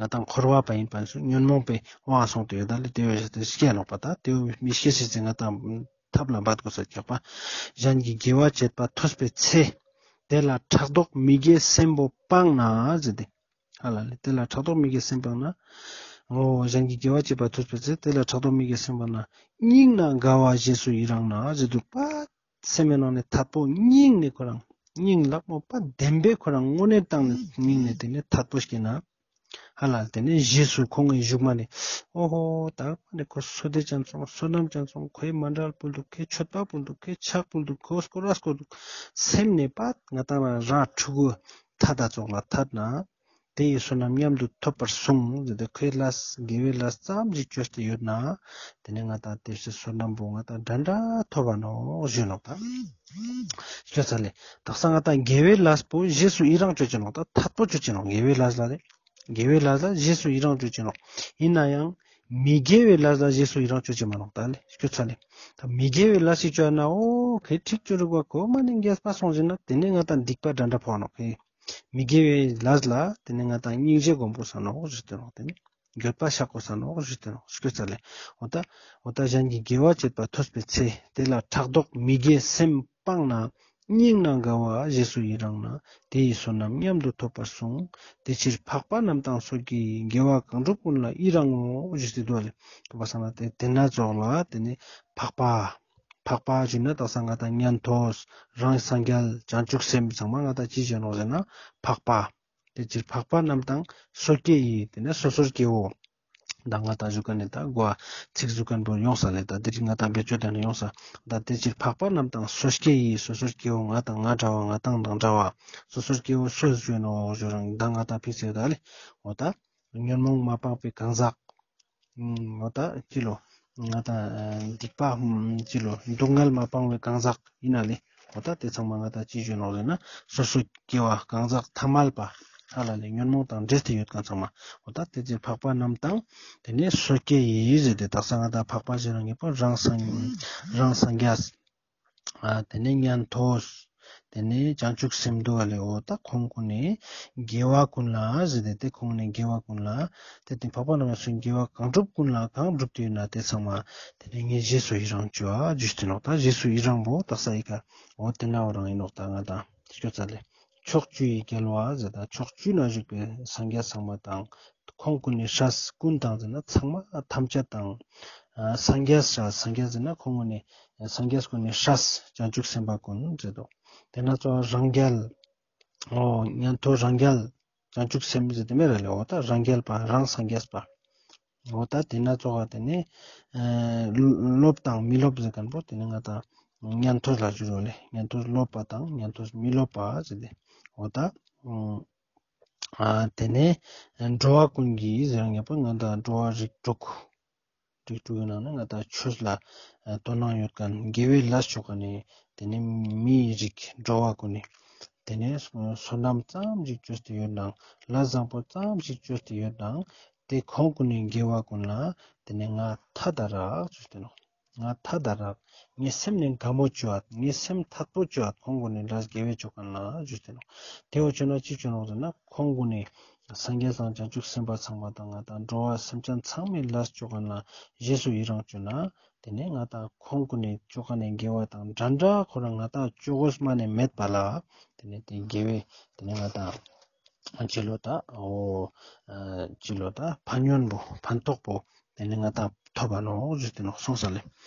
ང་ཏང་འཁོར་བ་པ་ཨིན་པ་སོ་ཉོན་མོངས་པའི་དབང་སོང་སྟེ་ཡོད་ད་ལེ། ཏེ་བོ་ཏེ་སྐྱེ་ནོག་པ། ད་ཏེ་བོ་མི་སྐྱེ་ཅེས་སི་ང་ཏང་ཐབས་ལ་འབད་དགོས་ས་ཀྱག་པ། གཞན་གྱི་དགེ་བ་བྱེད་པ་ཐོས་པའི་ཚེ། དེ་ལ་ཕྲག་དོག་མི་དགེ་སེམས་པོ་སྤངས་ན་ཟེར་ཏེ། ཧ་ལ་ལེ། དེ་ལ་ཕྲག་དོག་མི་དགེ་སེམས་སྤངས་ན། འོ་གཞན་གྱི་དགེ་བ་བྱེད་པ་ཐོས་པའི་ཚེ། དེ་ལ་ཕྲག་དོག་མི་དགེ་སེམས་སྤངས་ན། སྙིང་ནས་དགའ་བ་རྗེས་སུ་ཡི་རང་ན་ཟེར་དུག་པ། སེམས་ནང་ནེ་ཐད་པོ་སྙིང་ནེ་ཁོ་རང་སྙིང་ལག་མོ་པ་བདེན་པའི་ཁོ་རང་དངོས་གནས་སྟེང་ནེ་སྙིང་ནེ་དེ་ནེ་ཐད་པོ་སྐྱེས་ན། ཧ་ལ་དེ་ནེ་རྗེས་སུ་ཁོང་གི་མཇུག་མ་ནེ་ཨོ་ཧོ་ད་མ་ནེ་ཁོ་བསོད་བདེ་ཅན་སོང་། བསོད་ནམས་ཅན་སོང་། ཁོའི་མཎྜལ་ཕུལ་དུག། ཁོའི་མཆོད་པ་ཕུལ་དུག། ཁོའི་ཕྱག་ཕུལ་དུག། ཁོ་སྐོར་ར་སྐོར་དུག། སེམས་ནེ་པ་ང་ཏང་རང་ཕྲུ་གུ་ཐད་ད་ཙོགས་ལ་ཐད་ན། དེ་ཡི་བསོད་ནམས་མཉམ་དུ་ཐོབ་པར་གསུངས། ཟེར་ཏེ་ཁོའི་ལས་དགེ་བའི་ལས་ཙམ་ཞིག་ཅོས་ཏེ་ཡོད་ན། དེ་ནེ་ང་ཏང་དེ་བསོད་ནམས་པོ་ང་ཏང་འདྲ་འདྲ་ཐོབ་བ་ནོག་ཞུ་ནོག་ད། ཤོད་ཚར་ལེ། དག་ས་ང་ཏང་དགེ་བའི་ལས་པོ་རྗེས་སུ་ཡི་རང་ཅོ་ཅེས་ནོག། ད་ཐད་པོ་ཅོ་ཅེས་ནོག། དགེ་བའི་ལས་ལ་ལེ། དགེ་བའི་ལས་ལ་རྗེས་སུ་ཡི་རང་ཅོ་ཅེས་ནོག། ཨིན་ནའང་མི་དགེ་བའི་ལས་ལ་རྗེས་སུ་ཡི་རང་ཅོ་ཅེས་མ་ནོག་ད་ལེ། ཤོད་ཚར་ལེ། ད་མི་དགེ་བའི་ལས་ཤིག་ཅོ་ན་འོ་ཁེ་ཁྲིག་ཅོ་རུག་པ་ཁོ་མ་ནེ་རྒྱས་པ་སོང་ཟེར་ན་དེ་ནེ་ང་ཏང་སྡིག་པ་འདྲ་འདྲ་ཕོག་ནོག་ཁེ། མི་དགེ་བའི་ལས་ལ་དེ་ནེ་ང་ཏང་སྙིང་རྗེ་སྒོམ་དགོས་ས་ནོག་ཞུས་ཏེ་ནོག། དེ་ནེ་འགྱོད་པ་བཤགས་དགོས་ས་ནོག་ཞུས་ཏེ་ནོག། ཤོད་ཚར་ལེ། འོ་ད་འོ་ད་གཞན་གྱི་དགེ་བ་བྱེད་པ་ཐོས་པའི་ཚེ། དེ་ལ་ཕྲག་དོག་མི་དགེ་སེམས་སྤངས་ན། སྙིང་ནས་དགའ་བ་རྗེས་སུ་ཡི་རང་ན། དེ་ཡི་བསོད་ནམས་མཉམ་དུ་ཐོབ་པར་གསུངས། དེ་ཕྱིར་འཕགས་པ་རྣམས་དང་སོ་སྐྱེ་ཡི། དགེ་བ་གང་བསྒྲུབས་ཀུན་ལ་ཡི་རང་ངོ་། ཞུས་ཏེ་འདུག་ལེ། ག་པ་སང་ན་དེ་དེ་ན་ཙོགས་ལ་དེ་ནེ་འཕགས་པ། འཕགས་པ་ཞུས་ན་དག་ས་ང་ཏང་ཉན་ཐོས་རང་སངས་རྒྱས་བྱང་ཆུབ་སེམས་ཚང་མ་ང་ཏང་ཅི་ཞུ་ནོག་ཟེར་ན་འཕགས་པ། དེ་ཕྱིར་འཕགས་པ་རྣམས་དང་སོ་སྐྱེ་ཡི། དེ་ནེ་སོ་སོ་སྐྱེ་བོ། ད་ང་ཏང་ཞུ་ཁན་ནི་ད་གོ་ཚིག་ཞུ་ཁན་པོ་ཡོང་ས་ལེ། ད་དེ་རིང་ང་ཏང་བེད་སྤྱོད་དེ་ནེ་ཡོང་ས། ད་དེ་ཕྱིར་འཕགས་པ་རྣམས་དང་སོ་སྐྱེ་ཡི། སོ་སོ་སྐྱེ་བོ་ང་ཏང་ང་འདྲ་བ་ང་ཏང་དང་འདྲ་བ། སོ་སོ་སྐྱེ་བོ་སོ་ཞུ་ནོག་ཞུ་རང་ད་ང་ཏང་ཕིགས་སེ་ད་ལེ། འོ་ད་ཉོན་མོངས་མ་སྤངས་པའི་གང་ཟག། འོ་ད་ཅི་ལོ། ང་ཏང་སྡིག་པ་ཅི་ལོ་སྡུག་བསྔལ་མ་སྤངས་པའི་གང་ཟག་ཡིན་ན་ལེ། འོ་ད་དེ་ཚང་མ་ང་ཏང་ཅི་ཞུ་ནོག་ཟེར་ན་སོ་སོ་སྐྱེ་བོ་གང་ཟག་ཐ་མལ་པ། ཧ་ལ་ལེ་ཉོན་མོངས་དང་འདྲེས་ཏེ་ཡོད་ཁན་ཚང་མ། འོ་ད་དེ་ཕྱིར་འཕགས་པ་རྣམས་དང་། དེ་ནེ་སོ་སྐྱེ་ཡི་ཟེར་ཏེ་དག་ས་ང་ཏང་འཕགས་པ་ཞུ་རང་ངེས་པོ་རང་སངས་རང་སངས་རྒྱས། ཨ་དེ་ནེ་ཉན་ཐོས། དེ་ནེ་བྱང་ཆུབ་སེམས་འདུག་པ་ལེ། འོ་ད་ཁོང་ཀུན་ནི་དགེ་བ་ཀུན་ལ་ཟེར་ཏེ་དེ་ཁོང་ནི་དགེ་བ་ཀུན་ལ། དེ་དེ་འཕགས་པ་རྣམས་སུ་དགེ་བ་གང་བསྒྲུབས་ཀུན་ལ་གང་བསྒྲུབས་ཏེ་ཡོད་ན་དེ་ཚང་མ། དེ་ནེ་ངས་རྗེས་སུ་ཡི་རང་ཅོ་ཨ་ཞུས་ཏེ་ནོག། ད་རྗེས་སུ་ཡི་རང་པོ་དག་ས་ཡི་ཀ་འོ་དེ་ན་འོ་རང་ཡིན་ནོག། ད་ང་ཏང་ཤོད་ཚར་ལེ། ཕྱོགས་བཅུ་ཡི་རྒྱལ་བ་ཟེར་ད་ཕྱོགས་བཅུ་ན་བཞུགས་པའི་སངས་རྒྱས་ཚང་མ་དང་། ཁོང་ཀུན་ནི་སྲས་ཀུན་དང་ཟེར་ན་ཚང་མ་ཐམས་ཅད་དང་། ཨ་སངས་རྒྱས་སྲས་སངས་རྒྱས་ཟེར་ན་ཁོང་ཀུན་ནི་སངས་རྒྱས་ཀུན་ནི་སྲས་བྱང་ཆུབ་སེམས་དཔའ་ཀུན་ཟེར་དོ། དེ་ན་ཙོགས་རང་རྒྱལ། འོ་ཉན་ཐོས་རང་རྒྱལ་བྱང་ཆུབ་སེམས་ཟེར་ཏེ་མེད་ར་ལེ། འོ་ད་རང་རྒྱལ་པ་རང་སངས་རྒྱས་པ། འོ་ད་དེ་ན་ཙོགས་དེ་ནེ་ཨ་སློབ་དང་མི་སློབ་ཟེར་ཁན་པོ་དེ་ནེ་ང་ཏང་ཉན་ཐོས་ལ་ཞུ་རོགས་ལེ། ཉན་ཐོས་སློབ་པ་དང་ཉན་ཐོས་མི་སློབ་པ་ཟེར་ཏེ། འོ་ད། ཨ་དེ་ནས་འགྲོ་བ་ཀུན་གྱི་ཟེར་ཉེ་པོ་ང་དང་འགྲོ་བ་རིགས་དྲུག་རིགས་དྲུག་གི་ནང་ནས་ང་དང་ཆོས་ལ་ཨ་དོ་སྣང་ཡོད་མཁན་དགེ་བའི་ལས་ཅོ་མཁན་ནི་དེ་ནས་མིའི་རིགས་འགྲོ་བ་ཀུན་ནི་དེ་ནས་བསོད་ནམས་ཙམ་ཞིག་ཅོས་ཏེ་ཡོད་ནའང་ལས་བཟང་པོ་ཙམ་ཞིག་ཅོས་ཏེ་ཡོད་ནའང་དེ་ཁོང་ཀུན་ནི་དགེ་བ་ཀུན་ལ་དེ་ནས་ང་ཐད་ད་རག་ཅོས་ཏེ་ནོག་ང་ཐད་ད་རག་ངའི་སེམས་ནི་དགའ་མོ་ཅོ་ཨད། ངའི་སེམས་ཐད་པོ་ཅོ་ཨད། ཁོང་ཀུན་ནི་ལས་དགེ་བའི་ཅོ་མཁན་ལ་ཞུས་ཏེ་ནོག་དེ་བོ་ཅོ་ན་ཅི་ཅོ་ནོག་ཟེར་ན་ཁོང་ཀུན་ནི་སངས་རྒྱས་དང་བྱང་ཆུབ་སེམས་དཔའ་ཚང་མ་དང་ང་དང་འགྲོ་བ་སེམས་ཅན་ཚང་མའི་ལས་ཅོ་མཁན་ལ་རྗེས་སུ་ཡི་རང་ཅོ་ན་དེ་ནས་ང་དང་ཁོང་ཀུན་ནི་ཅོ་མཁན་ནི་དགེ་བ་དང་འདྲ་འདྲ་ཁོ་རང་ང་དང་ཅོ་དགོས་མ་ནས་མེད་པ་ལ་དེ་ནས་དེ་དགེ་བའི་དེ་ནས་ང་དང་ཅི་ལོ་ད་འོ་ཅི་ལོ་ད་ཕན་ཡོན་པོ་ཕན་ཐོགས་པོ་དེ་ནས་ང་དང་ཐོབ་པ་ནོག་ཞུས་ཏེ་ནོག་སོང་ས་ལེ།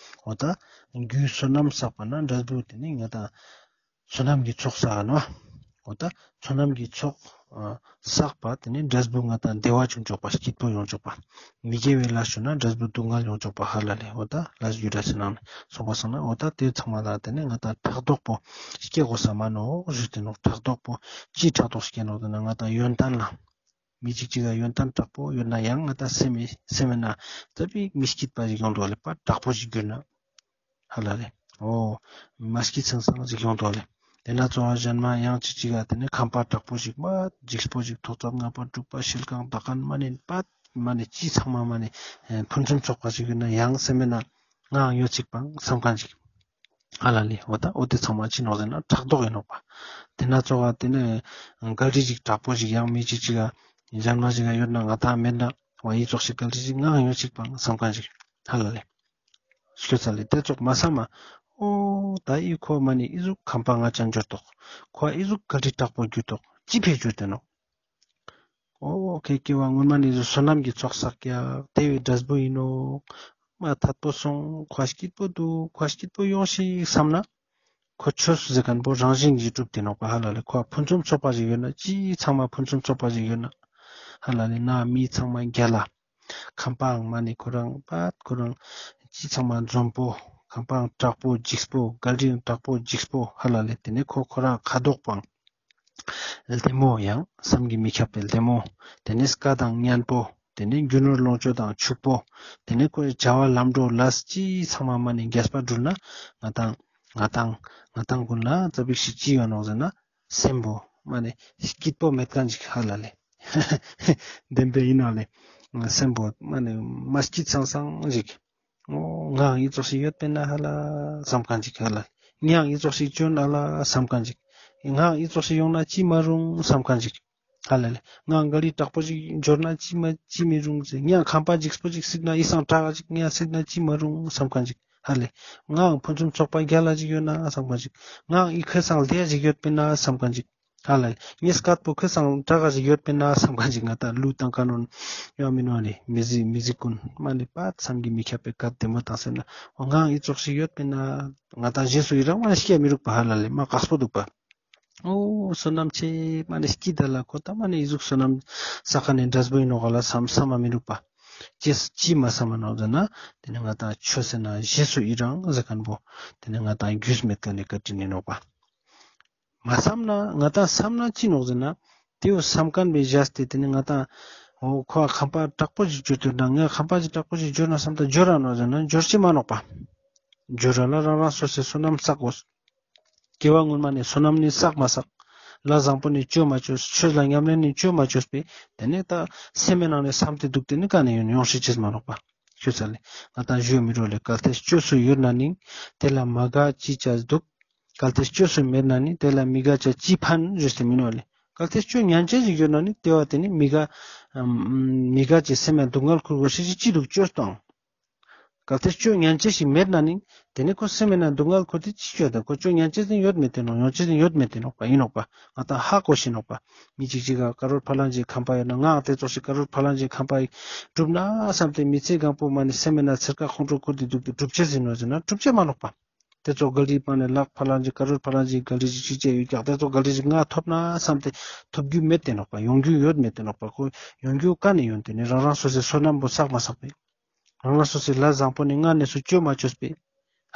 འོ་ད་རྒྱུའི་བསོད་ནམས་བསགས་པ་ན་འབྲས་བུ་དེ་ནས་ང་དང་བསོད་ནམས་ཀྱི་ཚོགས་བསགས་ནོག་འོ་ད་བསོད་ནམས་ཀྱི་ཚོགས་བསགས་པ་དེ་ནས་འབྲས་བུ་ང་དང་བདེ་བ་བྱུང་ཆོག་པ་སྐྱིད་པོ་ཡོང་ཆོག་པ། མི་དགེ་བའི་ལས་ཅོ་ན་འབྲས་བུ་སྡུག་བསྔལ་ཡོང་ཆོག་པ་ཧ་ལ་ལེ། འོ་ད་ལས་རྒྱུ་འབྲས་ཟེར་ན་སོང་པ་སོང་ན་འོ་ད་དེ་ཚང་མ་ལ་དེ་ནས་ང་དང་ཕྲག་དོག་པོ་སྐྱེ་དགོས་ས་མ་ནོག་ཞུས་ཏེ་ནོག་ཕྲག་དོག་པོ་ཅི་ཕྲག་དོག་སྐྱེ་ནོག་ཟེར་ན་ང་དང་ཡོན་ཏན་ལ་མི་གཅིག་གཅིག་ག་ཡོན་ཏན་དྲག་པོ་ཡོད་ན་ཡང་ང་དང་སེམས་སེམས་ན་ཙ་པིག་མི་སྐྱིད་པ་ཞིག་ཡོང་དོ་ལེ། པ་དྲག་པོ་ཞིག་གྱུར་ན་ཧ་ལ་ལེ། འོ་མ་སྐྱིད་སང་སང་ཞིག་ཡོང་དོ་ལེ། དེ་ན་ཚོ་བ་གཞན་མ་ཡང་ཅིག་ཅིག་ག་དེ་ནས་ཁམས་པ་དྲག་པོ་ཞིག་མ་འཇིགས་པོ་ཞིག་ཐོག་ཚད་ལྔ་པ་དྲུག་པ་ཤེལ་གང་ད་གན་མ་ནས་པ་མ་ནས་ཅི་ཚང་མ་མ་ནས་ཕུན་སུམ་ཚོགས་པ་ཞིག་ཡོད་ན་ཡང་སེམས་ན་ངའང་ཡོད་ཅིག་པང་བསམ་མཁན་ཅིག་ཧ་ལ་ལེ། འོ་ད་འོ་དེ་ཚང་མ་ཅི་ནོག་ཟེར་ན་ཕྲག་དོག་ཡིན་ནོག་པ། དེ་ན་ཚོ་ག་དེ་ནས་ག་རི་ཞིག་དྲག་པོ་ཞིག་ཡང་མི་ཅིག་ཅིག་ག་གཞན་མ་ཞིག་ག་ཡོད་ན་ང་དང་མེད་ན་བ་ཡི་ཙོགས་ཤིག་ག་རི་ཞིག་ངའང་ཡོད་ཅིག་པང་བསམ་མཁན་ཅིག་ཧ་ལ་ལེ། ཤོད་ས་ལེ་དེ་ཙོགས་མ་བསམ་མ། འོ་ད་ཨི་ཁོ་མ་ནི་ཨི་ཟུག་ཁམས་པ་ང་ཅན་འབྱོར་ཏོག་ཁོ་ཨི་ཟུག་ག་རི་དྲག་པོ་འགྱུར་ཏོག་ཅི་ཕི་འགྱུར་ཏེ་ནོག་འོ་ཁོའི་སྐྱེ་བ་སྔོན་མ་ནི་བསོད་ནམས་ཀྱི་ཚོགས་བསགས་ཀྱག་དེ་བོའི་འབྲས་བུ་ཡིན་ནོག་མ་ཐད་པོ་སོང་ཁོ་སྐྱིད་པོ་འདུག་ཁོ་སྐྱིད་པོ་ཡོང་ཤིག་བསམ་ན། ཁོ་ཆོས་ཟེར་མཁན་པོ་རང་བཞིན་གྱིས་གྲུབ་སྟེ་ནོག་པ་ཧ་ལ་ལེ། ཁོ་ཕུན་སུམ་ཚོགས་པ་ཞིག་ཡོད་ན་ཅི་ཚང་མ་ཕུན་སུམ་ཚོགས་པ་ཞིག་ཡོད་ན་ཧ་ལ་ལེ། ན་མི་ཚང་མ་རྒྱལ་ལ། ཁམས་པའང་མ་ནི་ཁོ་རང་པ་ཁོ་རང་ཅི་ཚང་མ་འཛོམས་པོ། ཁམས་པའང་དྲག་པོ་འཇིགས་པོ། ག་རིའང་དྲག་པོ་འཇིགས་པོ་ཧ་ལ་ལེ། དེ་ནས་ཁོ་ཁོ་རང་ཁ་དོག་པའང་ལྡེ་མོ་ཡང་བསམ་གྱིས་མི་ཁྱབ་པའི་ལྡེ་མོ། དེ་ནས་སྐད་དང་སྙན་པོ། དེ་ནས་རྒྱུ་ནོར་ལོངས་སྤྱོད་དང་ཕྱུག་པོ། དེ་ནས་ཁོའི་བྱ་བ་ལམ་འགྲོ་ལས་ཅི་ཚང་མ་མ་ནི་རྒྱས་པ་འགྲུལ་ན་ང་དང་ང་དང་ང་དང་ཀུན་ལ་ཙ་པིག་ཞིག་ཅི་ཡོད་ནོག་ཟེར་ན་སེམས་པོ་མ་ནི་སྐྱིད་པོ་མེད་མཁན་ཞིག་ཧ་ལ་ལེ། བདེན་པའི་ཡིན་ནོག་ལེ། སེམས་པོ་མ་ནི་མ་སྐྱིད་སང་སང་ཞིག་འོ་ངའང་ཨི་ཙོགས་ཤིག་ཡོད་པས་ན་ཧ་ལ་བསམ་མཁན་ཅིག་ཧ་ལ། ངའང་ཨི་ཙོགས་ཤིག་བྱུང་ན་ཧ་ལ་བསམ་མཁན་ཅིག་ངའང་ཨི་ཙོགས་ཤིག་ཡོང་ན་ཅི་མ་རུང་བསམ་མཁན་ཅིག་ཧ་ལ་ལེ། ངའང་ག་རི་དྲག་པོ་ཞིག་འབྱོར་ན་ཅི་མ་ཅི་མི་རུང་ཟེར། ངའང་ཁམས་པ་འཇིགས་པོ་ཞིག་སྲིད་ན་ཨི་སང་དྲག་ཅིག་ངའང་སྲིད་ན་ཅི་མ་རུང་བསམ་མཁན་ཅིག་ཧ་ལ་ལེ། ངའང་ཕུན་སུམ་ཚོགས་པ་རྒྱལ་ལ་ཞིག་ཡོད་ན་བསམ་མཁན་ཅིག་ངའང་ཨི་ཁོའི་སང་ལྡེ་ཞིག་ཡོད་པས་ན་བསམ་མཁན་ཅིག་ཧ་ལ་ལེ། ངའི་སྐད་པོ་ཁོའི་སང་དྲག་ཞིག་ཡོད་པས་ན་བསམ་མཁན་ཅིག་ང་དང་ལུས་དང་ཀ་ནོན་ཡོད་མི་ནོག་ལེ། མི་ཟི་མི་ཟི་ཀུན་མ་ནི་པ་བསམ་གྱིས་མི་ཁྱབ་པའི་སྐད་ལྡེ་མོ་དང་སེམས་ན་འོ་ངའང་ཨི་ཙོགས་ཤིག་ཡོད་པས་ན་ང་དང་རྗེས་སུ་ཡི་རང་མ་ནི་སྐྱེ་མི་རུག་པ་ཧ་ལ་ལེ། མ་དཀགས་པོ་འདུག་པ། འོ་བསོད་ནམས་ཆེ་མ་ནི་སྐྱིད་ད་ལ་ཁོ་ད་མ་ནི་ཨི་ཟུག་བསོད་ནམས་བསགས་མཁན་ནི་འབྲས་བུ་ཡིན་ནོག་ག་ལ་བསམ་བསམ་མ་མི་རུག་པ། ཅི་ཅི་མ་བསམ་མ་ནོག་ཟེར་ན་དེ་ནི་ང་དང་ཆོས་ཟེར་ན་རྗེས་སུ་ཡི་རང་ཟེར་མཁན་པོ་དེ་ནི་ང་དང་རྒྱུས་མེད་མཁན་ནི་བཀའ་དྲིན་ཡིན་ནོག་པ། མ་བསམ་ན་ང་དང་བསམ་ན་ཅི་ནོག་ཟེར་ན་དེ་བོ་བསམ་མཁན་པའི་བཞག་སྟེ་དེ་ནི་ང་དང་འོ་ཁོ་ཁམས་པ་དྲག་པོ་ཞིག་འབྱོར་དུས་ན་ངས་ཁམས་པ་ཞིག་དྲག་པོ་ཞིག་འབྱོར་ན་བསམ་ད་འབྱོར་ར་ནོག་ཟེར་ན་འབྱོར་ཅེས་མ་ནོག་པ། འབྱོར་ར་ལ་རང་རང་སོ་སོའི་བསོད་ནམས་བསགས་དགོས། སྐྱེ་བ་སྔོན་མ་ནས་བསོད་ནམས་ནི་བསགས་མ་བསགས། ལས་བཟང་པོ་ནི་བཅོས་མ་བཅོས། ཆོས་ལ་ཉམས་ལེན་ནི་བཅོས་མ་བཅོས་པས་དེ་ནས་ད་སེམས་མའི་ནང་ནས་བསམ་སྟེ་འདུག་དེ་ནི་ག་ནས་ཡོང་ཡོང་ཤེས་ཅེས་མ་ནོག་པ། ཤོད་ས་ལེ། ང་དང་ཞུ་མི་རུག་ལེ། གལ་ཏེ་བཅོས་སུ་ཡོད་ན་ནི། དེ་ལ་མ་དགའ་ཅི་བྱ་འདུག་གལ་ཏེ་བཅོས་སུ་མེད་ན་ནི། དེ་ལ་མི་དགའ་བྱ་ཅི་ཕན་ཞུས་ཏེ་མི་ནོག་ལེ། གལ་ཏེ་བཅོས་ཉན་ཅེས་ཞིག་ཡོད་ན་ནི་དེ་བ་དེ་ནི་མི་དགའ་མི་དགའ་ཅེས་སེམས་ལ་སྡུག་བསྔལ་ཁུར་དགོས་ཤེས་ཅི་འདུག་བཅོས་དང་། གལ་ཏེ་བཅོས་ཉན་ཅེས་ཤིག་མེད་ན་ནི། དེ་ནི་ཁོ་སེམས་མའི་ནང་སྡུག་བསྔལ་ཁུར་ཏེ་ཅི་བཅོས་དང་ཁོ་བཅོས་ཉན་ཅེས་ཡོད་མེད་དེ་ནོག་ཡོང་ཅེས་ཡོད་མེད་དེ་ནོག་པ་ཡིན་ནོག་པ། ང་དང་ཧ་གོ་ཤེས་ནོག་པ། མི་གཅིག་གཅིག་ག་དཀར་རོ་ཕ་ལང་ཅིག་ཁམས་པ་ཡོད་ན་ངའང་དེ་ཙོགས་ཤིག་དཀར་རོ་ཕ་ལང་ཅིག་ཁམས་པ་ཡིན་གྲུབ་ན་བསམ་སྟེ་མི་ཚེ་གང་པོ་མ་ནི་སེམས་མའི་ནང་ཚེར་ཀ་ཁོང་ཁྲོ་ཁུར་ཏེ་འདུག་སྟེ་གྲུབ་ཅེས་ཡིན་ནོག་ཟེར་ན་གྲུབ་ཅེས་མ་ནོག་པ། དེ་ཙོགས་ག་རི་པ་ནི་ལག་ཕ་ལང་ཅིག་དཀར་རོ་ཕ་ལང་ཅིག་ག་རི་ཅིག་ཅིག་ཅེས་ཡོད་ཀྱག་དེ་ཙོགས་ག་རི་ཅིག་ང་ཐོབ་ན་བསམ་སྟེ་ཐོབ་རྒྱུ་མེད་དེ་ནོག་པ། ཡོང་རྒྱུ་ཡོད་མེད་དེ་ནོག་པ། ཁོ་ཡོང་རྒྱུ་ག་ནས་ཡོང་དེ་ནི་རང་རང་སོ་སོའི་བསོད་ནམས་པོ་བསགས་མ་བསགས་པས། རང་རང་སོ་སོའི་ལས་བཟང་པོ་ནི་སྔ་ནས་སུ་བཅོས་མ་བཅོས་པས།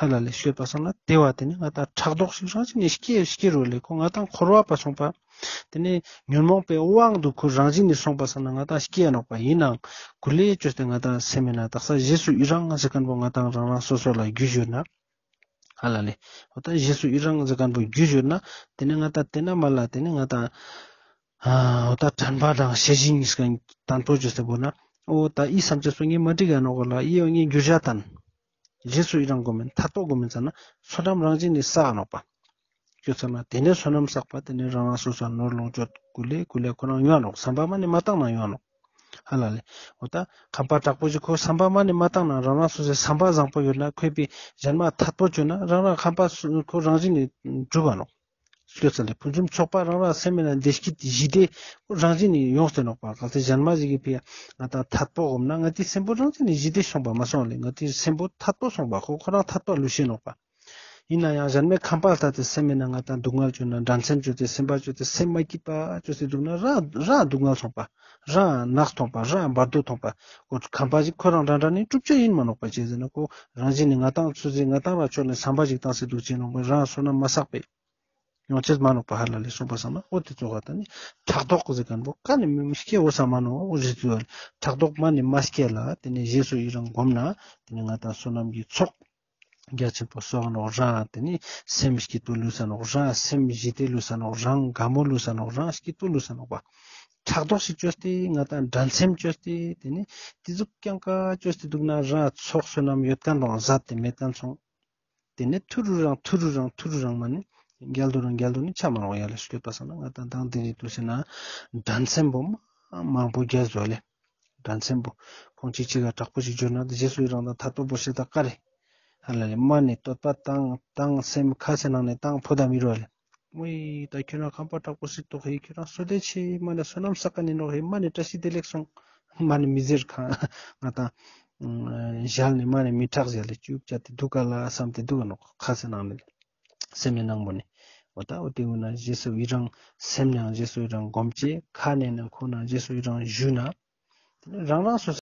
ཧ་ལ་ལེ་ཤོད་པ་སང་ན་དེ་བ་དེ་ནི་ང་ཏང་ཕྲག་དོག་ཞིག་རང་བཞིན་ནི་སྐྱེ་སྐྱེ་རུ་ལེ། ཁོ་ང་ཏང་འཁོར་བ་པ་སོང་པ། དེ་ནི་ཉོན་མོངས་པའི་དབང་དུ་ཁོ་རང་བཞིན་ནི་སོང་པ་སང་ན་ང་ཏང་སྐྱེ་ཡ་ནོག་པ། ཡིན་ནའང་ཀུ་ལེ་ཅོས་ཏེ་ང་ཏང་སེམས་མེད་ན་དག་ས་རྗེས་སུ་ཡི་རང་ཟེར་མཁན་པོ་ང་ཏང་རང་རང་སོ་སོ་ལ་རྒྱུས་ཡོད་ན། ཧ་ལ་ལེ། འོ་ད་རྗེས་སུ་ཡི་རང་ཟེར་མཁན་པོ་རྒྱུས་ཡོད་ན། དེ་ནི་ང་ཏང་དེ་ན་མ་ལ་དེ་ནི་ང་ཏང་། ཨ་འོ་ད་དྲན་པ་དང་ཤེས་བཞིན་གྱི་སྐད་དང་པོ་བརྗོད་སྟེ་བོ་ན། འོ་ད་ཨི་བསམ་སྤྱོད་སོ་ངས་མ་འགྲིག་ག་ནོག་གོ་ལ། ཨི་འོ་ངས་འགྱུར་བྱ་དང་། རྗེས་སུ་ཡི་རང་སྒོམ་མིན་ཐད་གཏོགས་སྒོམ་མིན་ཙ་ན་བསོད་ནམས་རང་བཞིན་ནི་བསགས་ནོག་པ། ཁྱོད་ཚང་མ་དེ་ནས་བསོད་ནམས་བསགས་པ་དེ་ནས་རང་རང་སོ་སོ་ནོར་ལོངས་སྤྱོད་ཀུ་ལེ་ཀུ་ལེ་ཁོ་རང་ཡོང་ནོག། བསམ་པ་མ་ནི་མ་བཏང་ན་ཡོང་ནོག། ཧ་ལ་ལེ། འོ་ད་ཁམས་པ་དྲག་པོ་ཞིག་ཁོ་བསམ་པ་མ་ནི་མ་བཏང་ན་རང་རང་སོ་སོའི་བསམ་པ་བཟང་པོ་ཡོད་ན་ཁོས་པའི་གཞན་མ་ཐད་པོ་བཅོས་ན་རང་རང་ཁམས་པ་སུ་ཁོ་རང་བཞིན་ནི་འགྲུབ་པ་ནོག། ཤོད་ཚ་ལེ། ཕུན་སུམ་ཚོགས་པ་རང་རང་སེམས་མེད་ན་བདེ་སྐྱིད་ཞི་བདེ་རང་བཞིན་ནི་ཡོངས་ཏེ་ནོག་པ། གལ་ཏེ་གཞན་མ་ཞིག་གི་ཕི་ང་ཏང་ཐད་པོ་སྒོམ་ན་ང་ཏི་སེམས་པོ་རང་བཞིན་ནི་ཞི་བདེ་སོང་པ་མ་སོང་ལེ། ང་ཏི་སེམས་པོ་ཐད་པོ་སོང་པ་ཁོ་ཁོ་རང་ཐད་པོ་ལུས་ཤེས་ནོག་པ། ཡིན་ན་ཡང་གཞན་མའི་ཁམས་པ་ལྟ་སྟེ་སེམས་མེད་ན་ང་ཏང་སྡུག་བསྔལ་བཅོས་ན་འགྲན་སེམས་བཅོས་ཏེ་སེམས་པ་བཅོས་ཏེ་སེམས་མ་སྐྱིད་པ་བཅོས་ཏེ་འདུག་ན་རང་རང་སྡུག་བསྔལ་སོང་པ། རང་ནག་ཐོང་པ་རང་བར་དོ་ཐོང་པ། ཁོ་ཁམས་པ་ཞིག་ཁོ་རང་འདྲ་འདྲ་ནི་གྲུབ་ཆ་ཡིན་མ་ནོག་པ། ཅི་ཟེར་ན་ཁོ་རང་བཞིན་ནི་ང་ཏང་ཚུལ་ཟིན་ང་ཏང་ར་ཆོས་ནི་བསམ་པ་ཞིག་བཏང་སེ་འདུག་ཅེས་ནོག་པ། རང་བསོད་ནམས་མ་བསགས་པས། ཡོང་ཅེས་མ་ནོག་པ་ཧ་ལ་ལེ། སོང་པ་སང་ན་འོ་དེ་ཙོགས་ད་ནི་ཕྲག་དོག་ཟེར་མཁན་པོ་ཀ་ནི་མི་སྐྱེ་འོ་ས་མ་ནོག། འོ་རེ་ཚུལ་ཕྲག་དོག་མ་ནི་མ་སྐྱེ་ལ་དེ་ནི་རྗེས་སུ་ཡི་རང་སྒོམ་ན་དེ་ནི་ང་ཏང་བསོད་ནམས་ཀྱི་ཚོགས་རྒྱ་ཆེན་པོ་གསོག་ནོག། རང་དེ་ནི་སེམས་སྐྱིད་པོ་ལུས་ས་ནོག། རང་སེམས་ཞི་བདེ་ལུས་ས་ནོག། རང་དགའ་མོ་ལུས་ས་ནོག། རང་སྐྱིད་པོ་ལུས་ས་ནོག་པ། ཕྲག་དོག་ཞིག་བཅོས་ཏེ་ང་ཏང་འགྲན་སེམས་བཅོས་ཏེ་དེ་ནི་དེ་ཟུག་རྐྱང་ཀ་བཅོས་ཏེ་འདུག་ན་རང་ཚོགས་བསོད་ནམས་ཡོད་མཁན་རང་ཟད་དེ་མེད་མཁན་སོང་། དེ་ནས་ཐུ་རུ་རང་ཐུ་རུ་རང་ཐུ་རུ་རང་མ་ནི་རྒྱལ་དུ་རང་རྒྱལ་དུ་ནི་ཆ་མ་རང་ཡ་ལ་ཤོད་པ་སང་ན་ང་ཏང་དང་དེ་རིགས་དུ་ཟེར་ན་འགྲན་སེམས་པོ་མ་མང་པོ་རྒྱལ་བཟོ་ལེ། འགྲན་སེམས་པོ་ཁོང་ཅིག་ཅིག་ག་དྲག་པོ་ཞིག་བརྗོད་ན་དེ་རྗེས་སུ་ཡི་རང་དང་ཐད་པོ་བོ་ཞིག་ད་ཀ་རེ། ཧ་ལ་ལེ་མ་ནི་བསྟོད་པ་བཏང་བཏང་སེམས་ཁ་སེ་ནང་ནས་བཏང་ཕོ་ད་མི་རོ་ལེ། མོ་ཡི་ད་ཁྱོད་རང་ཁམས་པ་དྲག་པོ་ཞིག་ཏོག་ཧེ། ཁྱོད་རང་བསོད་བདེ་ཆེ། མ་ནི་བསོད་ནམས་བསགས་ཀ་ནི་ནོག་ཧེ། མ་ནི་བཀྲ་ཤིས་བདེ་ལེགས་སོང་། མ་ནི་མི་ཟེར་ཁ་ང་ཏང་ཨ་ཞལ་ནི་མ་ནི་མི་དྲག་ཞལ་ལེ་ཅུབ་ཅ་དེ་འདུག་ག་ལ་བསམ་སྟེ་འདུག་ག་ནོག་ཁ་སེ་ནང་ནི་སེམས་ནི་ནང་པོ་ནི། འོ་ད་འོ་དེ་འུ་ན་རྗེས་སུ་ཡི་རང་སེམས་ནང་རྗེས་སུ་ཡི་རང་སྒོམ་ཅེས་ཁ་ནས་ནང་ཁོ་ན་རྗེས་སུ་ཡི་རང་ཞུ་ན། དེ་ནི་རང་རང་སོ་